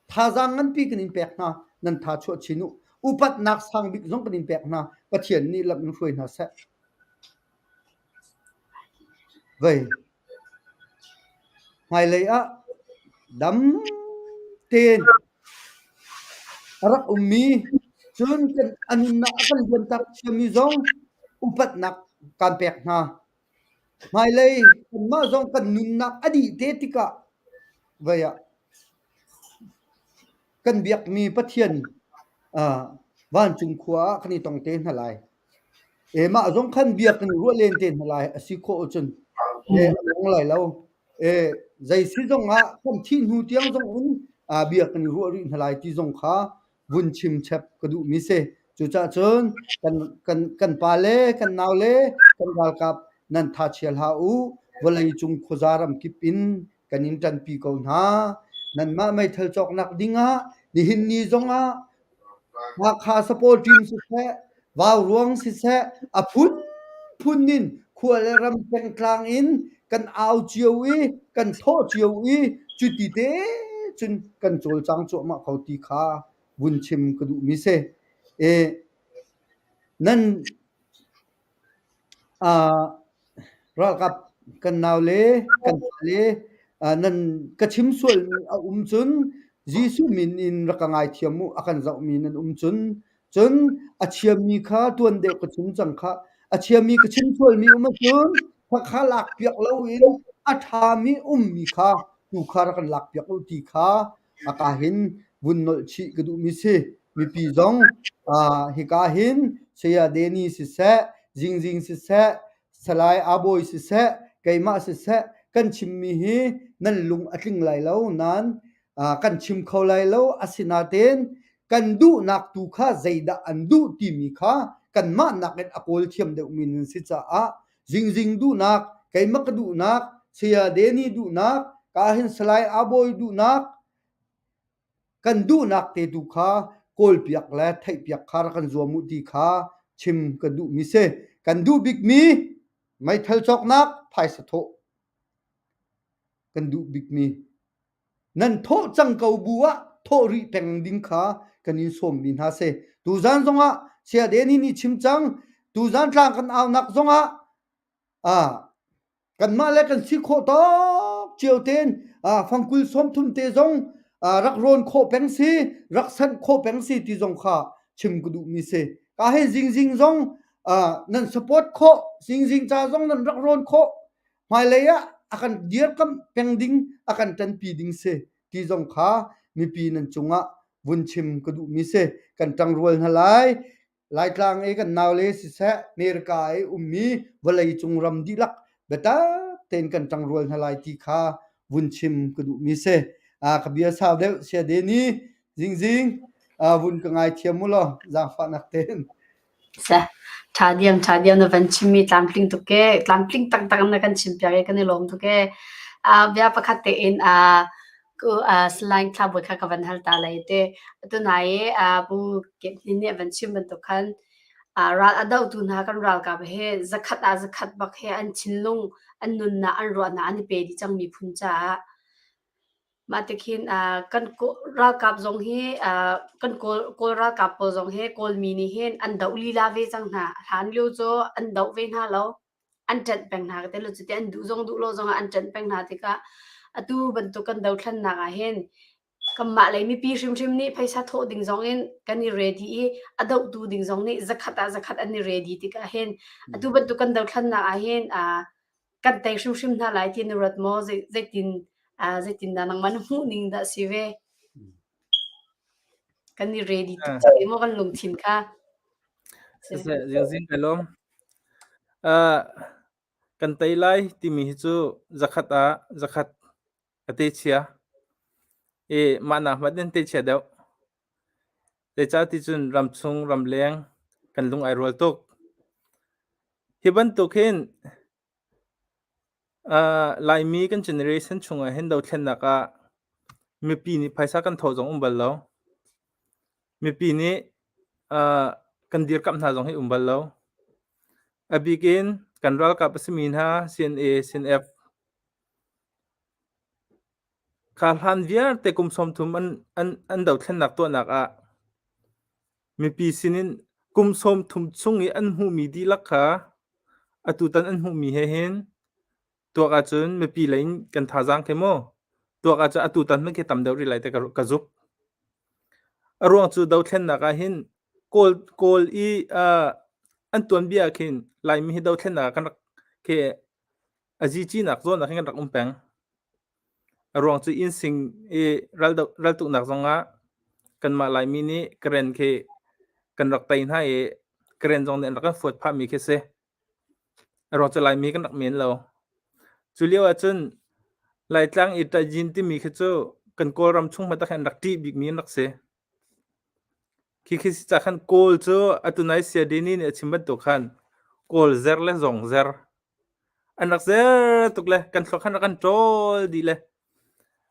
Thazaang nganpi kan in pek hna, nan tha chuah chin u. Upatnak sang bik zong kan in pek hna. Pathian nih lam in hruai hna seh. Vei. Hmailei ah dam tein a rak ummi cun kan a nunnak a kan liamtak thiammi zong upatnak kan pek hna. Hmailei kanmah zong kan nunnak a dih te tikah vei ah kan biakmi Pathian vancung khua ah kan i tong te hna lai. E mah zong khan biak kan i ruah len te hna lai a si khawh ahcun e a dong lai lo. E zei si zong ah kan thih hnu tiang zong in bia kan i ruah rih hna lai ti zong kha vun chim chep ka duhmi si. Cucaah cun kan, kan, kan pa le kan nau le kan ralkap nan tha chia hlah u. Vawlei cung khuaza ram kip in kan in ṭanpi ko hna. Nanmah meithal cawknak dingah nihin ni zongah Hakha support team siseh, Vauruang siseh, a phunphun in khua le ram pengtlang in kan au cio i kan thawh cio i cuti te cun kan cawlcang cuahmah ko ti kha vun chim ka duhmi si. E, nan uh, ralkap kan nau le kan le uh, nan ka chim sualmi a um cun Jesuh min in rak ka ngaithiam u a kan zohmi nan um cun Cun a chiami kha tuan deuh ka chim cang khah. A chiami ka chim sualmi um ahcun khakha lakpiak loin a ṭhami ummi kha tu kha rak kan lakpiak u ti kha a ka hin vun nolh chih ka duhmi si. Mipi zong hika hin Saya Danny siseh, Zingzing siseh, Salai Abawi siseh, keimah siseh kan chimmi hi nan lung a tling lai lo nain kan chim kho lai lo. Asinain kan duhnak tu kha zeidah an duh timi kha kanmah nakin a kawl thiam deuhmi nan si caah zingzing duhnak, keimah ka duhnak, Saya Danny duhnak, ka hin Salai Abawi duhnak, kan duhnak te tu kha kawlpiak le theihpiak kha rak kan zuam u ti kha chim ka duhmi si. Kan duh bikmi meithal cawknak phaisa thawh kan duh bikmi. Nan thawh cang ko bu ah thawh rih peng ding kha kan in sawmmi hna si. Tuzan zongah Saya Danny nih chim cang, tuzan tlang kan aunak zongah ah kanmah le kan si khawh tawk cio tein fangkul 30 te zong rak rawn khawh peng si, rak sanh khawh peng si ti zong kha chim ka duhmi si. Ka hei zingzing zong nan support khawh, zingzing ca zong nan rak rawn khawh. Hmailei ah a kan dirkamh peng ding, a kan ṭanpi ding si ti zong kha mipi nan cungah vun chim ka duhmi si. Kan ṭangrual hna lai. Laitlang i kan naule siseh, America i ummi vawleicung ram dihlak biatak tein kan ṭangrual hna lai ti kha vun chim ka duhmi si. Ka bia sau deuh sia Deni, zingzing vun ka ngaithiam u law zaangfahnak tein. Ṭha diam ṭha diam na van chimmi tlamtling tuk ee. Tlamtling taktak na kan chimpiak i kan i lawm tuk ee. Uh, bia pakhat tein uh, Salai Thlabawi kha ka van hal ta lai te. Tunai i uh, Pu Kep Hnin nih a van chim bantuk khan uh, ral a dohtu hna kan ralkap he zakhat ah zakhat bak he an thinlung, an nunnak, an ruahnak an i pe dih cang miphun caah. Mah tikhin kan ralkap zong hi kan Kawl ralkap pawl zong hi Kawlmi nih hin an doh lila ve cang hna. Hlan lio cu an doh ve hna lo. An ṭanh peng hna ka ti lo. Cuti an duh zong duh lo zongah an ṭanh peng hna tikah atu bantuk kan dothlennak ah hin. Kanmah lei mipi hrimhrim nih phaisa thawh ding zong in kan i ready i a dohtu ding zong nih zakhat ah zakhat an i ready tikah hin atu bantuk kan dothlannak ah hin kan tei hrimhrim hna lai ti na ruat maw? Zeitin zeitin dah nangmah na hmuh ning dah si ve? Kan i ready tuk cang maw kan lungthin kha? Siseh, zingzing kai lawm. Uh, kan tei lai timi hi cu zakhat ah zakhat a te chia. I mah nak hmanh in te chia deuh. Zeicah ti cun ramchung ramleng kan lung ai rual tuk. Hi bantuk hin uh, Laimi kan generation chungah hin dothlennak ah mipi nih phaisa kan thawh zong um bal lo. Mipi nih uh, kan dirkamh hna zong hi um bal lo. A bik in kan ralkap a simi hna CNA, CNF Kha hlan vialte kum 30 an, an, an dothlennak tuahnak ah mipi sinin kum 30 chung i an hmuhmi dihlak kha atutan an hmuhmi he hin tuak ahcun mipi lei in kan thazaang khi mu tuak ahcun atutan hmanh khi tam deuh rih lai ti ka, ka zumh. A ruang cu dothlennak ah hin Kawl, Kawl i uh, an tuanbia ah khin Laimi hi dothlennak ah kan rak khi a zici-nak zawn ah khin kan rak um peng. A ruang cu innsing i raltuknak zongah kanmah Laimi nih Karen khi kan rak tei hna i Karen zong nih an rak kan fuat phahmi khi si. A ruang cu Laimi kan rak men lo. Cu lio ahcun Laitlang i ṭaizin timi khi cu kan Kawlram chung hmanh ah khin an rak ṭih bikmi an rak si. Khi khi si cah khan Kawl cu atu nai Siadini nih a chim bantuk khan Kawl zer le zong zer An rak zer tuk le kan thluak khan rak kan ṭawl dih le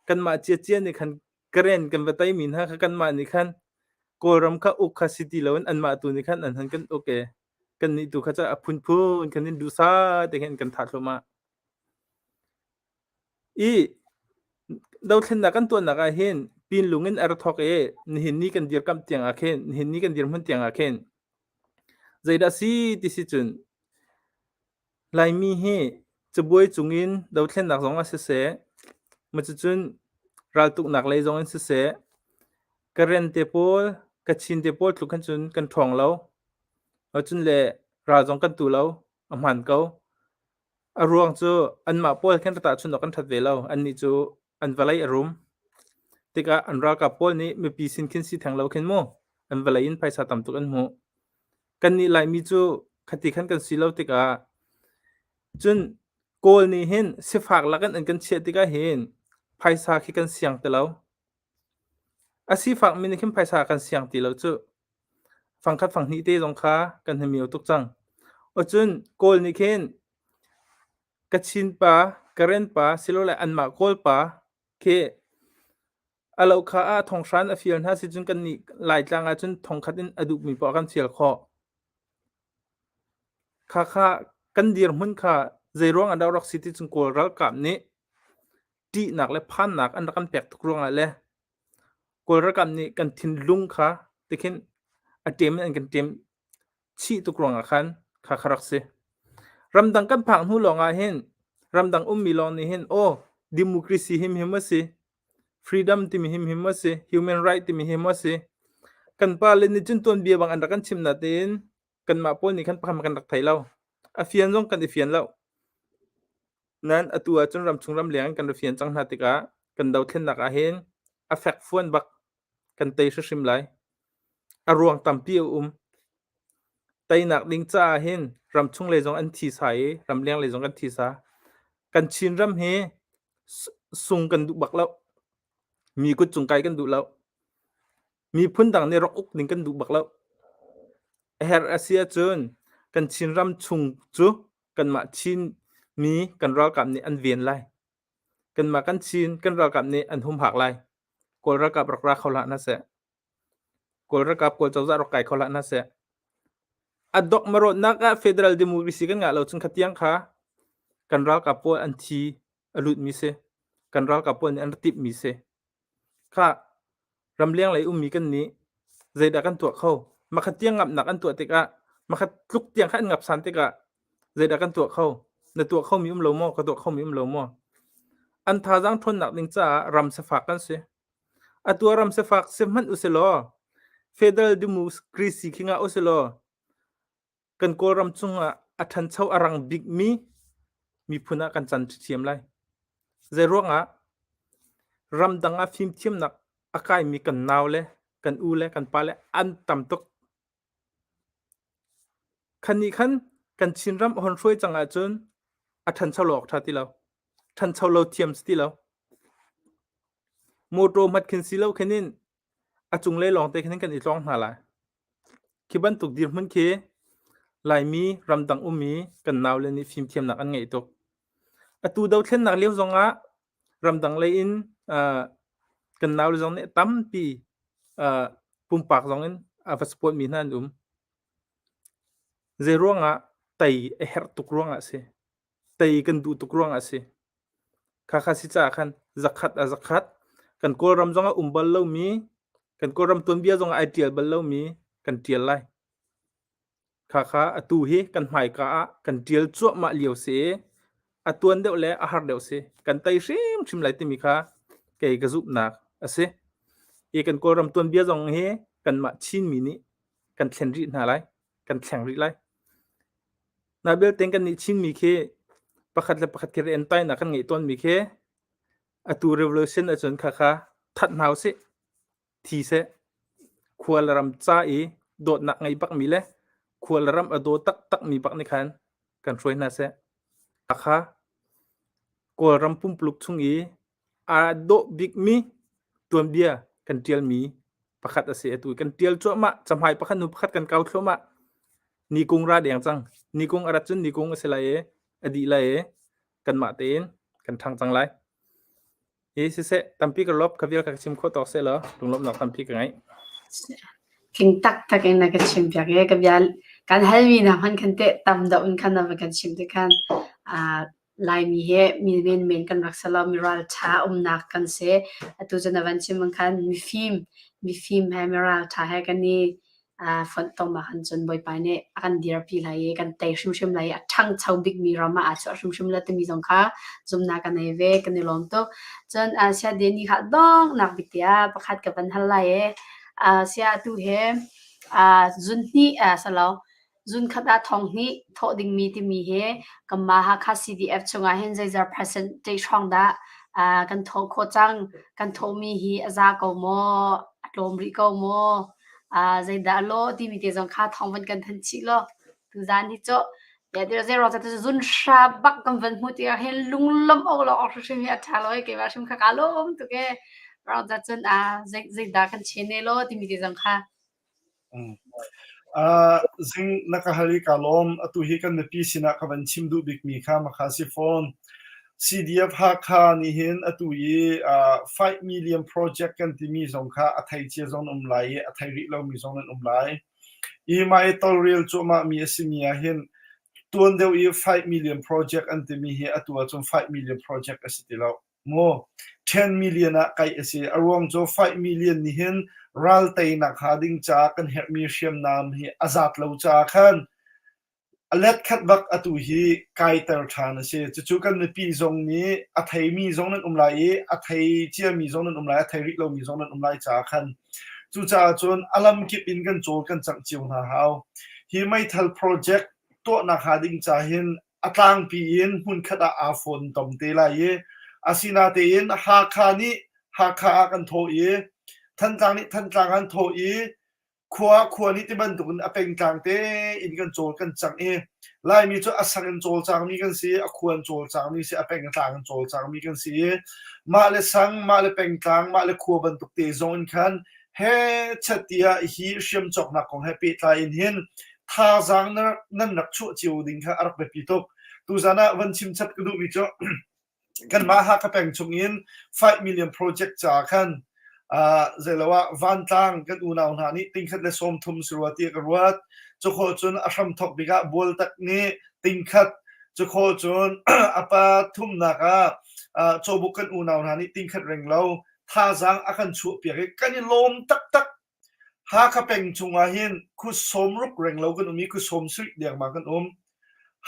kanmah ciacia nih khan Karen kan va teimi hna kha kanmah nih khan Kawlram kha uk kha si ti loin anmah tu nih khan an han kan uk i kannih tu kha cu a phunphun khan in duhsah te khin kan thah thluahmah. I dothlennak kan tuahnak ah hin pinlung in a ra thawk i nihin ni kan dirkamh tiang ah khin nihin ni kan dirhmun tiang ah khin zeidah si ti si cun Laimi hi cabuai cungin dothlennak zongah siseh, cucun raltuknak lei zongin siseh, Karen te pawl, Kachin te pawl tluk khan cun kan ṭhawng lo. Cun le ral zong kan tu lo. A hmaan ko. A ruang cu anmah pawl khin ra tahchunh awk kan ṭhat ve lo. Annih cu an vawlei a rum. Tikah an ralkap pawl nih mipi sin khin si theng lo khin mu an vawlei in phaisa tam tuk an hmuh. Kannih Laimi cu khati khan kan si lo tikah cun Kawl nih hin sifak lakin an kan chiah tikah hin phaisa khi kan siang ti lo. A sifakmi nih khin phaisa kan siang ti lo cuh. Fangkhat fanghnih te zong kha kan himio tuk cang. Cun Kawl nih khin Kachin pa, Karen pa silole anmah Kawl pa khi A lohkha ah thonghran a fial hna sicun kannih Laitlang ahcun thongkhat in a duhmi poah kan fial khawh. Khakha kan dirhmun kha zeiruang ah dah rak si ti cun Kawl ralkap nih ṭihnak le phannak an rak kan pek tuk ruangah le Kawl ralkap nih kan thinlung kha tikhin a ṭem in an kan ṭem chih tuk ruangah khan kha kha rak si. Ramdang kan phak hnu lawng ah hin ramdang ummi lawng nih hin aw democracy him him a si freedom timi him him a si human right timi him a si kan pa le nih cun tuanbia bang an rak kan chim na tein kanmah pawl nih khan pakhat kan rak thei lo a fian zong kan i fian lo nan atu ahcun ramchung ramleng kan ra fian cang hna tikah kan dothlennak ah hin a fek fuan bak kan tei hrimhrim lai. A ruang tampi a um. Teinak ding caah hin ramchung lei zong an thisa i ramleng lei zong kan thisa. Kan Chinram hi sung kan duh bak lo. Mi kut cung kai kan duh lo. Miphun dang nih rak uk ding kan duh bak lo. A herh a si ahcun kan Chinram chung cu kanmah Chin mi kan ralkap nih an ven lai. Kanmah kan Chin kan ralkap nih an humhak lai. Kawl ralkap rak ra kho hlah hna seh. Kawl ralkap Kawl cozah rak kai kho hlah hna seh. A dok marawtnak ah federal democracy kan ngah lo cun khatiang kha kan ralkap pawl an thi a lutmi si. Kan ralkap pawl nih an ra timhmi si. Khah, ramleng lei ummi kan nih zeidah kan tuah kho? Makhat tiang ngamnak an tuah tikah, makhat tluk tiang kha an ngapsan tikah zeidah kan tuah kho? Na tuah khomi um lo maw? Ka tuah khomi um lo maw? An thazaang ṭhawnnak ding caah ram sifak kan si. Atu ah ram sifak si hmanh usilaw, federal democracy khi ngah usilaw, kan Kawlram cungah a ṭhancho a rang bikmi miphun ah kan can ṭhiam lai. Zeiruangah ramdang ah fimthiamnak a kaimi kan nau le kan u le kan pa le an tam tuk. Khan nih khan kan Chinram a hon hruai cang ahcun a ṭhancho lo awk ṭha ti lo. Ṭhancho lo thiam si ti lo. Mawṭaw hmat khin si lo khin in a cunglei lawngte khin kan i tlawng hna lai. Khi bantuk dirhmun khi Laimi ramdang ummi kan naule nih fimthiamnak an ngeih tuk. Atu dothlennak lio zongah ramdang lei in uh, kan naule zong nih tampi uh, pumpak zong in a va support mi hna an um. Zei ruangah tei a herh tuk ruangah a si. Tei kan duh tuk ruangah a si. Khakha si caah khan zakhat a zakhat kan Kawlram zong a um bal lomi kan Kawlram tuanbia zong ai ṭial bal lomi kan ṭial lai. Khakha atu hi kan hmaika ah kan ṭial cuahmah lio si i a tuan deuh le a har deuh si. Kan tei hrimhrim lai timi kha kei ka zumhnak a si. Hi kan Kawlram tuanbia zong hi kanmah Chinmi nih kan thlen rih hna lai. Kan thleng rih lai. Na belte kannih Chinmi khi pakhat le pakhat khi rian-tainak kan ngeih tawnmi khi atu revolution ahcun khakha that hna usih, thi seh. Khua le ram ca i dawtnak ngei bakmi le khua le ram a daw taktakmi bak nih khan kan hruai hna seh. Khakha Kawlram pumpuluk chung i aa dawh bikmi tuanbia kan ṭialmi pakhat a si. Atu kan ṭial cuahmah, cahmai pakhat hnu pakhat kan kau thluahmah. Nikung ra deng cang. Nikung a rat cun nikung a si lai i a dih lai i kanmah tein kan ṭhang cang lai. Hi siseh, tampi ka lawp, ka vial ka chim khawh tawk sehlaw lunglawmhnak tampi ka ngei. Tling taktak in na ka chimpiak i ka bia kan halmi hna hmanh khan teh tam deuh in khan na va kan chim ti khan aa Laimi hi mi menmen kan rak si lo, mi ralṭha umnak kan si. Atu cu na van chim bang khan mifim, mifim he mi ralṭha he kan i uh, fonhtom ahkhan cun Bawipa nih a kan dirpi lai i kan tei hrimhrim lai i a ṭhangcho bikmi ram ah aa chuah hrimhrim lai timi zong kha zumhnak ka nei ve, kan i lawm tuk. Cun uh, sia ni kha donghnak bik tiah pakhat ka van hal lai i uh, sia atu he uh, zun hnih uh, salo Zunkhat ah thonghnih thawh dingmi timi hi kanmah Hakha CDF chungah hin zeizar percentage hrawng dah kan thawh khawh cang? Kan thawhmi hi a za ko maw? A tlawm rih ko maw? Zeidah a lawh timi te zong kha thawng van kan thanh chih law tuzaan hi cu zeiruang cah zun hra bak kan van hmuh tikah hin lunglawmh awk lo awk hrimhrim hi a ṭha lo i keimah hrim kha kaa lawm tuk ee. Ruang cah cun zeidah kan chen ne law timi te zong kha Zing na ka hal i kaa lawm. Atu hi kan mipi sinah ka van chim duh bikmi kha makha si fawn. CDF Hakha nih hin atu i 5 million project kan timi zong kha a thei cia zong an um lai i a thei rih lomi zong an um lai. I mah i tawlrel cuahmah mi a simi ah hin tuan deuh i 5 million project an timi hi atu ahcun 5 million project a si ti lo. Maw 10 million ah kaih a si. A ruang cu 5 million nih hin ral teinak hnga ding caah kan herhmi hriamnam hi a zat lo caah khan a let khat bak atu hi kaiter ṭhan a si. Cucu kan mipi zong nih a theimi zong nan um lai i a thei ciami zong nan um lai, a thei rih lomi zong nan um lai caah khan cucaah cun a lamkip in kan cawl kan cangh cio hna hau. Hi meithal project tuahnak hnga ding ca hin a tlangpi in hmunkhat ah aa fontom te lai i asinatein Hakha nih Hakha ah kan thawh i Thantlang nih Thantlang an thawh i khua khua nih ti bantukin a pengtlang tein kan cawl kan cangh i Laimi cu a sang in cawlcangmi kan si a khua in cawlcangmi si a pengtlang in cawlcangmi kan si i mah le sang mah le pengtlang mah le khua bantuk te zong in khan he chat tiah hi hriam cawknak kong he pehtlai in hin thazaang nan rak chuah cio ding kha a rak biapi tuk. Tuzan ah van chim chap ka duhmi cu kanmah Hakha peng chung in 5 million project ca khan uh, zeilo ah vantlang kan unau hna nih tingkhat le 30 si rua ti ka ruat. Cukhawh cun a hram thok bik ah Bualtak nih tingkhat cukhawh cun a pa thumnak ah uh, Cawbuk kan unau hna nih tingkhat reng lo thazaang a kan chuahpiak i kan i lawm taktak. Hakha peng chungah hin khu sawmruk renglo kan um i khu sawmsarih dengmang kan um.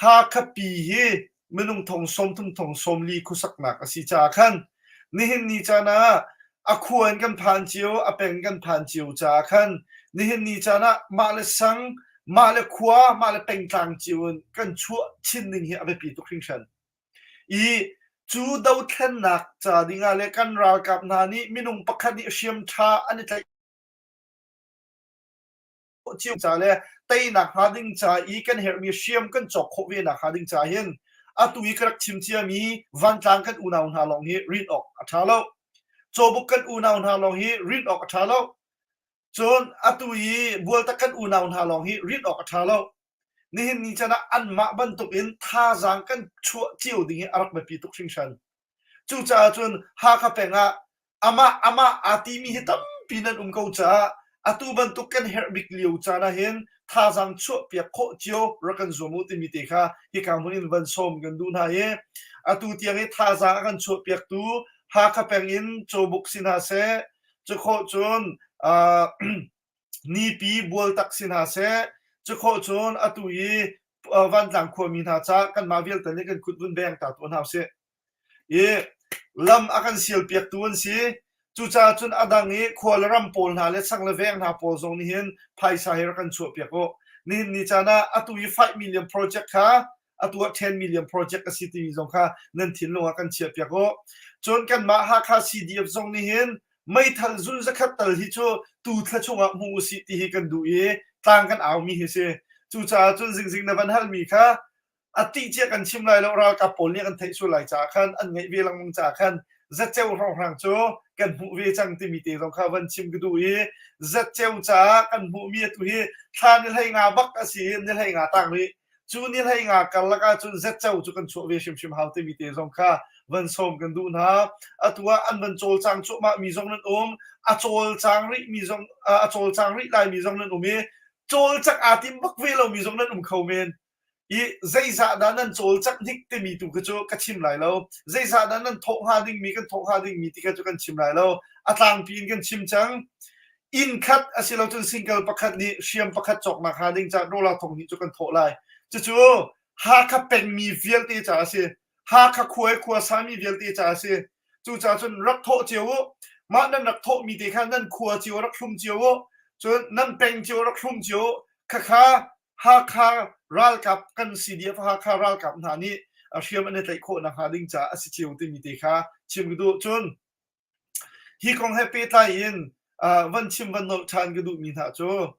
Hakha pi hi minung thong 30 thong 40 khuasaknak a si caah khan nihin ni caan ah. A khua in kan phan cio, a peng kan phan cio caah khan nihin ni caan ah mah le sang, mah le khua, mah le pengtlang cio in kan chuah chin ning hi a biapi tuk hringhran. I cu dothlennak ca dingah le kan ralkap hna nih minung pakhat nih hriam ṭha an i tlaih cio ca le teinak hnga ding ca i kan herhmi hriam kan cawk khawh ve nak hnga ding ca hin atu i ka rak chim ciami vantlang kan unau hna lawng hi rin awk a ṭha lo. Cawbuk kan unau hna lawng hi rin awk a ṭha lo. Cun atu i Bualtak kan unau hna lawng hi rin awk a ṭha lo. Nihin ni chan ah anmah bantukin thazaang kan chuah cio ding hi a rak biapi tuk hringhran. Cucaah cun Hakha peng ah amah amah aa timi hi tampi nan um ko caah atu bantuk kan herh bik lio caan ah hin thazaang chuahpiak khawh cio rak kan zuam u timi te kha hika hmun in van sawm kan duh hna i atu tiang i thazaang a kan chuahpiaktu Hakha peng in Cawbuk si hna seh, cukhawh cun uh, Nipi Bualtak si hna seh, cukhawh cun atu i Vantlang khuami hna ca kanmah vialte nih kan kut vun beng ta tuah hna usih. I lam a kan sialpiaktu an si. Cucaah cun a dang i khua le ram pawl hna le sang le veng hna pawl zong nih hin phaisa hi rak kan chuahpiak u. Nihin ni caan ah atu i 5 million project kha atu ah 10 million project a si timi zong kha nan thinlung ah kan chiahpiak u. Cun kanmah Hakha CDF zong nih hin meithal zun zakhat tal hi cu tu thla chungah hmu usih ti hi kan duh i tlang kan aumi hi si. Cucaah cun zingzing na van halmi kha a tih cia kan chim lai lo ralkap pawl nih kan theih sual lai caah khan an ngeih ve lengmang caah khan zatceu hrawnghrang cu kan hmuh ve cang timi te zong kha van chim ka duh i zatceu caah kan hmuhmi atu hi thla ni hlei nga bak a si i ni hlei nga tang rih Cu ni hlei nga karlak ahcun zetco cu kan chuah ve hrimhrim hau timi te zong kha van sawm kan duh hna. Atu ah an van cawlcang cuahmah mi zong nan um, a cawlcang rih mi zong a cawlcang rih lai mi zong nan um i cawlcang aa tim bak ve lomi zong nan um kho men. I zeizah dah nan cawlcangh hnik timi tu kha cu ka chim lai lo. Zeizah dah nan thawh hnga dingmi kan thawh hnga dingmi ti kha cu kan chim lai lo. A tlangpi in kan chim cang. Inn khat asilocun single pakhat nih hriam pakhat cawknak hnga ding caah dollar thong hnih cu kan thawh lai. Cucu Hakha pengmi vialte caah a si. Hakha khua i khua sami vialte caah a si. Cucaah cun rak thawh cio u. Mah nan rak thawhmi te kha nan khua cio rak hlum cio u. Cun nan peng cio rak hlum cio u. Khakha Hakha ralkap kan CDF Hakha ralkap hna nih hriam an i tlaih khawh nakhnga ding caah a si cio timi te kha chim ka duh. Cun Hi kong he pehtlai in van chim van nolh ṭhan ka duhmi hna cu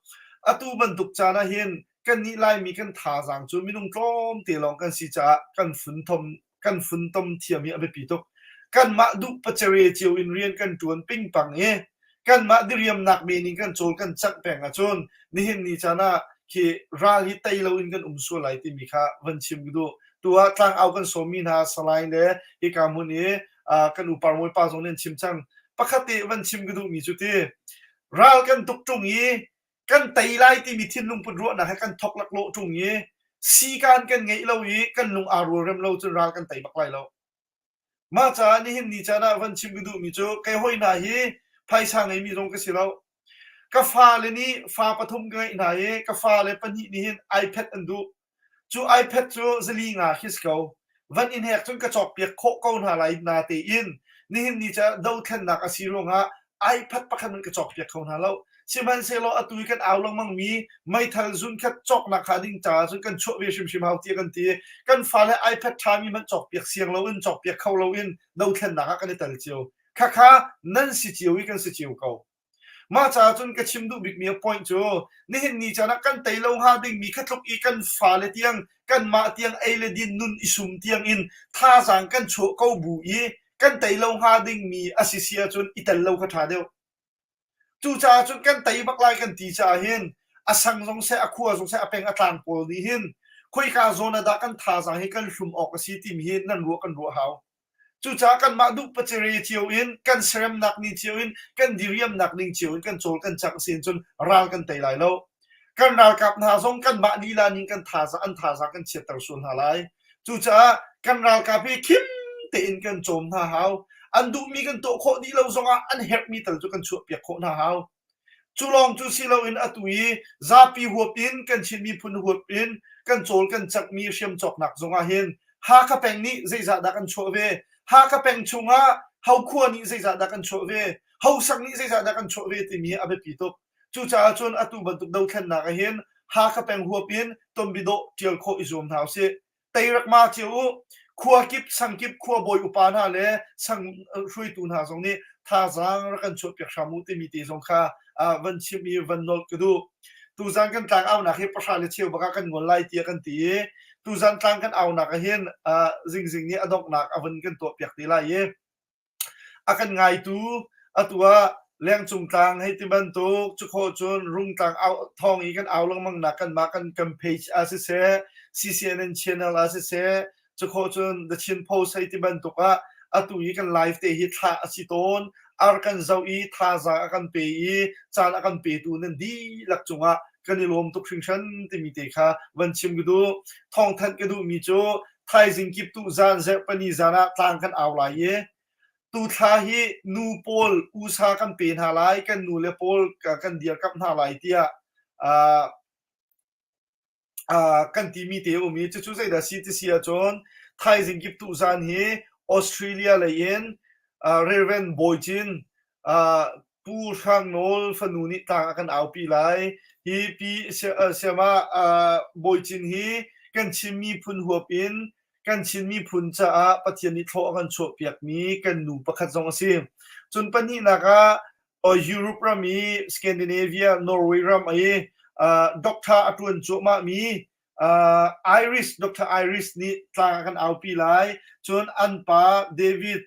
atu bantuk caan ah hin kannih Laimi kan thazaang cu minung tlawmte lawng kan si caah kan funtom kan funtom thiam hi a biapi tuk. Kanmah duh pacere cio in rian kan ṭuan pingpang i kanmah diriamnak men in kan cawl kan cangh peng ahcun nihin ni caan ah khi ral hi tei loin kan um sual lai timi kha van chim ka duh. Tu ah tlangau kan sawmmi hna Salai le hika hmun i kan u Parmawi pa zong nih an chim cang. Pakhat te van chim ka duhmi cu ti ral kan tuk ṭung i kan tei lai timi thinlung put ruahnak he kan thok laklawh ṭung i sikaan kan ngeih lo i kan lung aa rualrem lo cun ral kan tei bak lai lo. Mah caah nihin ni caan ah van chim ka duhmi cu kei hoi hna hi phaisa ngeimi zong ka si lo. Ka fale nih fa pathum ka ngeih hna i ka fale pahnih nih hin iPad an duh. Cu iPad cu zali nga khi si ko. Van in hek cun ka cawkpiak khawh ko hna lai natein nihin ni ca dothlennak a si ruangah iPad pakhat hmanh ka cawkpiak kho hna lo. Sihmanhsehlaw atu i kan au lengmang mi meithal zunkhat cawknak kha ding caah cun kan chuah ve hrimhrim hau tiah kan ti. Kan fale iPad ṭhami hmanh cawkpiak siang loin cawkpiak kho loin dothlennak ah kan i tel cio. Khakha nan si cio i kan si cio ko. Mah caah cun ka chim duh bikmi a point cu nihin ni caan ah kan tei lo hnga dingmi kha tluk i kan fale tiang kanmah tiang ei le din nun i sum tiang in thazaang kan chuah ko bu i kan tei lo hnga dingmi a si si ahcun i tel lo kha ṭha deuh. Cucaah cun kan tei bak lai kan ti caah hin a sang zong seh, a khua zong seh, a peng a tlang pawl nih hin khoika zawn ah dah kan thazaang hi kan hlum awk a si timi hi nan ruah kan ruah hau. Cucaah kanmah duh pacere cio in kan seremnak ni cio in kan diriamnak ning cio in kan cawl kan cangh sin cun ral kan tei lai lo. Kan ralkap hna zong kanmah lila ning kan thazaang an thazaang kan chiatter sual hna lai. Cucaah kan ralkap hi khim tein kan cawm hna hau. An duhmi kan tuah khawh dih lo zongah an herhmi tal cu kan chuahpiak khawh hna hau. Cu lawng cu si loin atu i zapi huap in kan Chin miphun huap in kan cawl kan canghmi hriam cawknak zongah hin Hakha peng nih zeizah dah kan chuah ve? Hakha peng chungah Haukhua nih zeizah dah kan chuah ve? Hosak nih zeizah dah kan chuah ve timi hi a biapi tuk. Cucaah cun atu bantuk dothlennak ah hin Hakha peng huap in tonbiadawh ṭial khawh i zuam hna usih. Teirak ma cio u. Khua kip, sang kip khuabawi upa hna le sang hruaitu hna zong nih thazaang rak kan chuahpiak hram u timi te zong kha van chim i van nolh ka duh. Tuzan kan tlang aunak hi pahra le cheu bak ah kan ngol lai tiah kan ti i tuzan tlang kan aunak ah hin zingzing nih a donghnak a vun kan tuahpiak te lai i A kan ngaitu atu ah lengcung tlang hei ti bantuk cukhawh cun Rungtlang au thawng i kan au lengmang nak kanmah kan kan page ah siseh CCNN channel ah siseh cukhawh cun The Chin Post hei ti bantuk ah atu i kan live te hi thlah a si tawn ar kan zoh i thazaang a kan pe i caan a kan petu nan dihlak cungah kan i lawm tuk hringhran timi te kha van chim ka duh thawngthanh ka duhmi cu Thaizing kiptuh zan zarhpani zan ah tlang kan au lai i tuthla hi nu pawl usa kan pe hna lai, kan nu le pawl kan dirkamh hna lai tiah uh, uh, kan timi te um i cucu zeidah si ti si ahcun thaizing kiptuh zan hi Australia lei in uh, Reverend Bawi Cin uh, Pu Hrang Nawl fanu nih tlang a kan aupi lai. Hi Pi Siama Bawi Cin hi kan Chin miphun huap in kan Chin miphun caah Pathian nih thlawh a kan chuahpiakmi kan nu pakhat zong a si. Cun pahnihnak ah Europe ram i Scandinavia, Norway ram i doctor a ṭuan cuahmahmi Iris, Dr. Iris nih tlang a kan aupi lai. Cun an pa David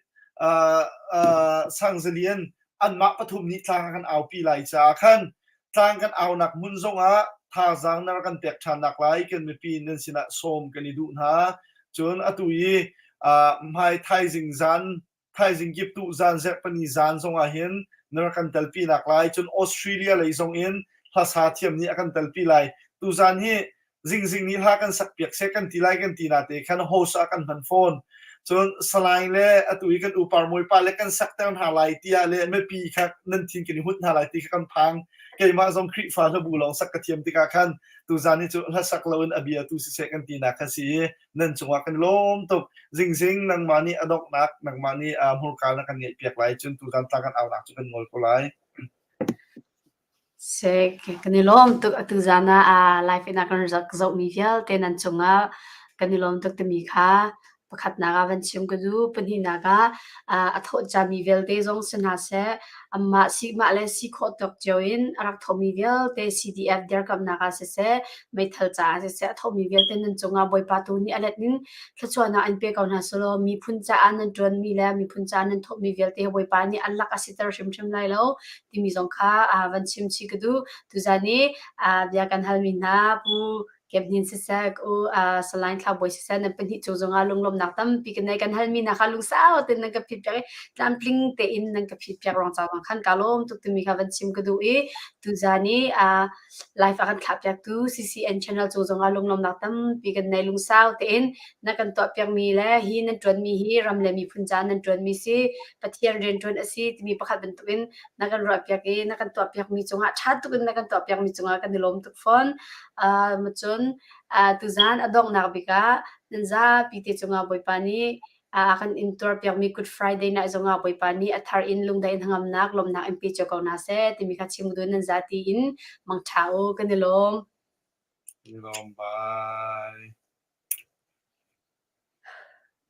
Sangzalian anmah pathum nih tlang a kan aupi lai caah khan tlang kan aunak hmun zongah thazaang na rak kan pek ṭhan nak lai kan mipi nan sinah sawm kan i duh hna. Cun atu i hmai thaizing zan thaizing kiptuh zan zarhpani zan zongah hin na rak kan telpi nak lai cun Australia lei zong in hlasa thiam nih a kan telpi lai tuzan hi zingzing nih hla kan sak piak seh kan ti lai kan ti na te khan host ah kan hman fawn cun salai le atu i kan upar muipa le kan sakter hna lai tiah le mipi kha nan thin kan i hut hna lai ti kha kan phang keimah zong Khrihfa hlabu lawng sak ka thiam tikah khan tuzan hi cu hlasak loin a bia tu siseh kan ti nak kha si i nan cungah kan lawm tuk. Zingzing nangmah nih a donghnak, nangmah nih hmurka na kan ngeihpiak lai cun tuzan tlang kan aunak cu kan ngol ko lai. Sek, kan i lawm tuk atu zan ah live in a kan rak zohmi vialte nan cungah kan i lawm tuk timi kha pakhatnak ah van chim ka duh. Pahnihnak ah a thawh cami vialte zong si hna seh, amah si mah le si khawh tawk cio in a rak thawhmi vialte CDF dirkamhnak ah siseh, meithal caah siseh a thawhmi vialte nan cungah Bawipa tu nih a let in thluachuahnak in pe ko hna selaw miphun caah nan ṭuanmi le miphun caah nan thawhmi vialte Bawipa nih an lak a siter hrimhrim lai lo timi zong kha van chim chih ka duh. Tuzan i bia kan halmi hna Pu Kep Hnin siseh, u Salai Thla Bawi siseh nan pahnih cung zongah lunglawmhnak tampi kan nei. Kan halmi hna kha lungsau tein nan ka phitpiak i tlamtling tein nan ka phitpiak ruang ca bang khan kaa lawm tuk timi kha van chim ka duh i tuzan i live a kan thlahpiaktu CCN channel cung zongah lunglawmhnak tampi kan nei lungsau tein na kan tuahpiakmi le hi nan ṭuanmi hi ram le miphun ca nan ṭuanmi si Pathian rianṭuan a si timi pakhat bantukin na kan ruahpiak i na kan tuahpiakmi cungah ṭha tuk in na kan tuahpiakmi cungah kan i lawm tuk fawn. Uh, cun uh, tuzan a donghnak bik ah nan zapi te cungah Bawipa nih a kan intuarpiakmi Good Friday night zongah Bawipa nih a thar in lungdai in hnangamnak lawmhnak in pe cio ko hna seh timi kha chim duh nan zati in mangṭha u kan i lawm. Lawm bye.